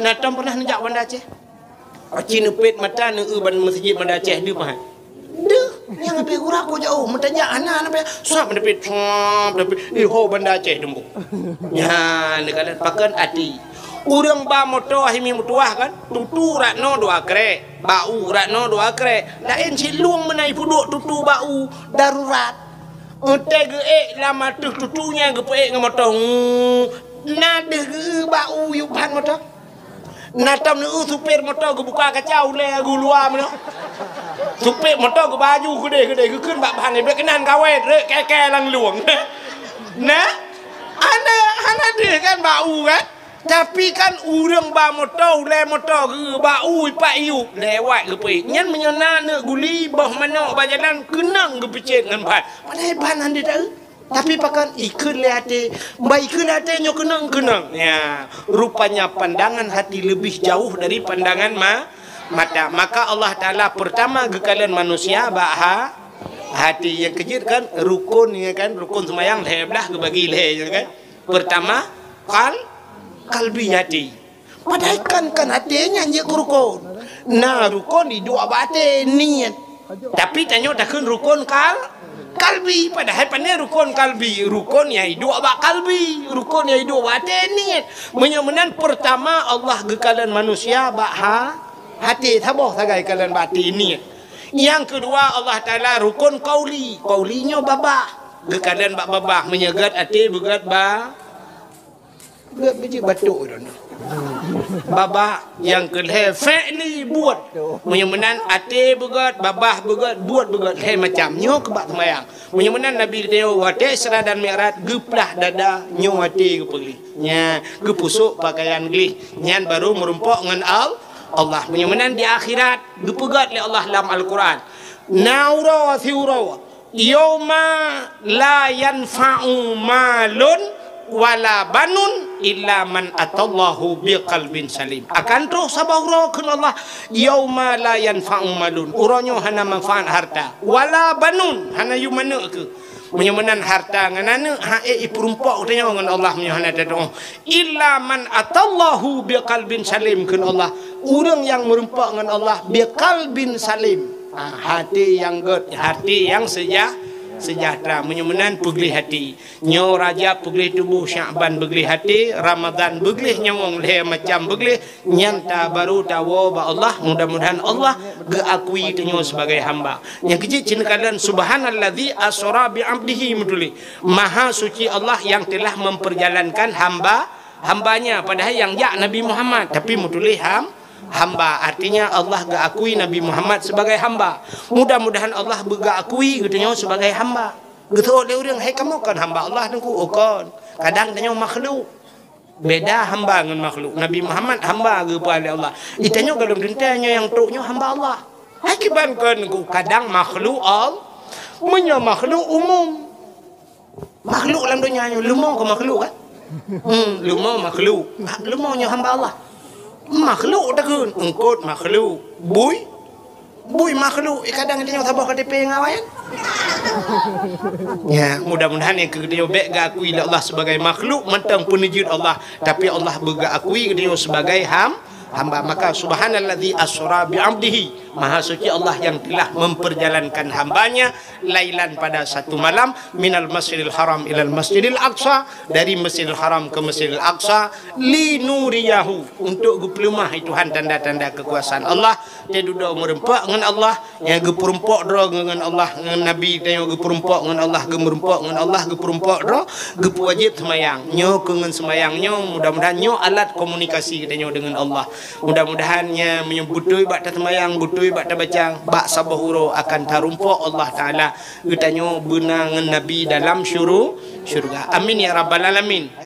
Na tom pernah neujak Banda Aceh? Aci neupet mata neueu ban meuseujid Banda Aceh deuh pahan. Deuh, nyang leubeh gura ko jaoh, meutajak hana, hana payah. Sab neupet, sab neupet. Eh, ho Banda Aceh teumbok. Nyan, neukalon pakon até. Ureueng ba moto hai mi meutuwah kan? Tutu rat noe dua krek, bak u rat noe dua krek. Laén cit lueng meunan ipeuduek tutu bak u darurat. Eunteuk geuék lam ateueh tutu nyan geupeuék ngon moto. Na deuh geu bak u yub ban moto. Na tom neueu supir moto geubuka kaca ulée geuh luwa meunoe. Supir moto geubaju keudeh-keudeh geukheun bak ban, "Bék keunan kawét, rek kèe-kèe lam lueng." Nah, hana, hana deuh kan bak u kan? Tapi kan ureueng ba moto, ulée moto geuh bak u ipak iyub, lewat geupeuék. Nyan meunyoe na aneuk guli boh manok bak jalan keunong geupeucét ngon ban. Padahai ban hana deuh taeu. Tapi pakon ikheun lé até, bah ikheun lé até nyoe keunong-keunong. Ya, rupanya pandangan hati lebih jauh dari pandangan ma-, mata. Maka Allah Taala pertama geukalon manusia bak ha-, hati. Nyang keujeuet kan rukun, ya kan, rukun seumayang lhée blaih geubagi lhée, ya kan. Pertama kal-, kalbi hati. Padahai kan, kan até nyan jeuet keu rukon. Na rukon di dua bak até, niet. Tapi tanyoe takheun rukun kal-, kalbi. Padahai pane rukun kalbi? Rukun nyang iduek bak kalbi, rukun nyang iduek bak até, niet. Meunyoe meunan, peurtama Allah geukalon manusia bak ha-, até, saboh sagai kalon bak até, niet. Nyang keudua, Allah Taala rukun qauli. Qauli nyoe babah, geukalon bak babah. Meunyoe gét até, beugét ba-, Beugét biji batuk droeneuh. Babah. Nyang keulhèe, fi'li, buet. Meunyoe meunan, até beugét, babah beugét, buet beugét, lhèe macam. Nyoe keu bak seumayang. Meunyoe meunan, Nabi geutanyoe watèe Isra dan Mi'raj geuplah dada, nyoe até geupeugléh. Nya, geupusok pakaian gléh. Nyan barô meurumpok ngon Al-, Allah. Meunyoe meunan, di akhirat geupeugét lé Allah lam Al-Quran. Na uroe siuroe, "Yauma la yanfa'u malun wala banun illa man atallahu biqalbin salim." Akan troh saboh uroe, kheun Allah, "Yauma la yanfa'u malun." Uroe nyoe hana manfaat harta. "Wala banun", hana yum aneuk keu. Meunyoe meunan, harta ngon aneuk han ék ipeurumpok geutanyoe ngon Allah meunyoe hana tatu'oh. "Illa man atallahu biqalbin salim," kheun Allah. Ureuëng nyang meurumpok ngon Allah biqalbin salim. Ha, até nyang gét, até nyang seja-, sejahtera. Meunyoe meunan, peugléh até. Nyoe Rajab peugléh tuboh, Syakban beugléh até, Ramadhan beugléh nyawöng, lhèe macam beugléh, nyan ta barô tawoe bak Allah. Mudah-mudahan Allah geuakui tanyoe sebagai hamba. Nyang keujieb, ci neukalon, "Subhanalladzi asra bi abdihi," meutuléh, "Maha suci Allah yang telah memperjalankan hamba, hamba-Nya." Padahai nyang jak Nabi Muhammad, tapi meutuléh ham-, hamba. Artinya, Allah geuakui Nabi Muhammad sebagai hamba. Mudah-mudahan Allah beugeuakui geutanyoe sebagai hamba. Geuseuôt lé ureuëng, "Hai, kamoe kon hamba Allah, Teungku?" "Oh, kon." Kadang tanyoe makhluk. Beda hamba ngon makhluk. Nabi Muhammad hamba geupeugah lé Allah. Geutanyoe golom teuntèe nyoe nyang trok nyoe hamba Allah. Hai, kiban kon, Teungku? Kadang makhluk Allah. Meunyoe makhluk umum. Makhluk lam donya nyoe, leumo kon makhluk, kan? Hmm, leumo makhluk. Ha, leumo nyoe hamba Allah. Makhluk takheun, eungkôt makhluk. Bui, bui makhluk. Eh, kadang geutanyoe saboh K T P ngon awaknyan. Ya, mudah-mudahan nyang keu geutanyoe bèk geuakui lé Allah sebagai makhluk, mantong peuneujeuet Allah, tapi Allah beugeuakui geutanyoe sebagai ham-, hamba. Maka, "Subhanalladzi asra bi abdihi," Maha suci Allah yang telah memperjalankan hamba-Nya lailan, pada satu malam, "minal masjidil haram ilal masjidil aqsa," dari Masjidil Haram ke Masjidil Aqsa, "linuriyahu," untuk geupeuleumah, hai Tuhan, tanda-tanda kekuasaan Allah. Teududoe meurumpok ngon Allah, nyang geupeurumpok droe ngon Allah, ngon Nabi tanyoe geupeurumpok ngon Allah, geumeurumpok ngon Allah, geupeurumpok droe, geupeuwajéb seumayang. Nyoe keu ngon seumayang nyoe, mudah-mudahan nyoe alat komunikasi geutanyoe deungon Allah. Mudah-mudahan nya meunyoe beutôi bak taseumayang, beutôi bak tabaca, bak saboh uroe akan tarumpok Allah Taala geutanyoe beuna ngon Nabi dalam syuru-, syurga. Amin ya rabbal alamin.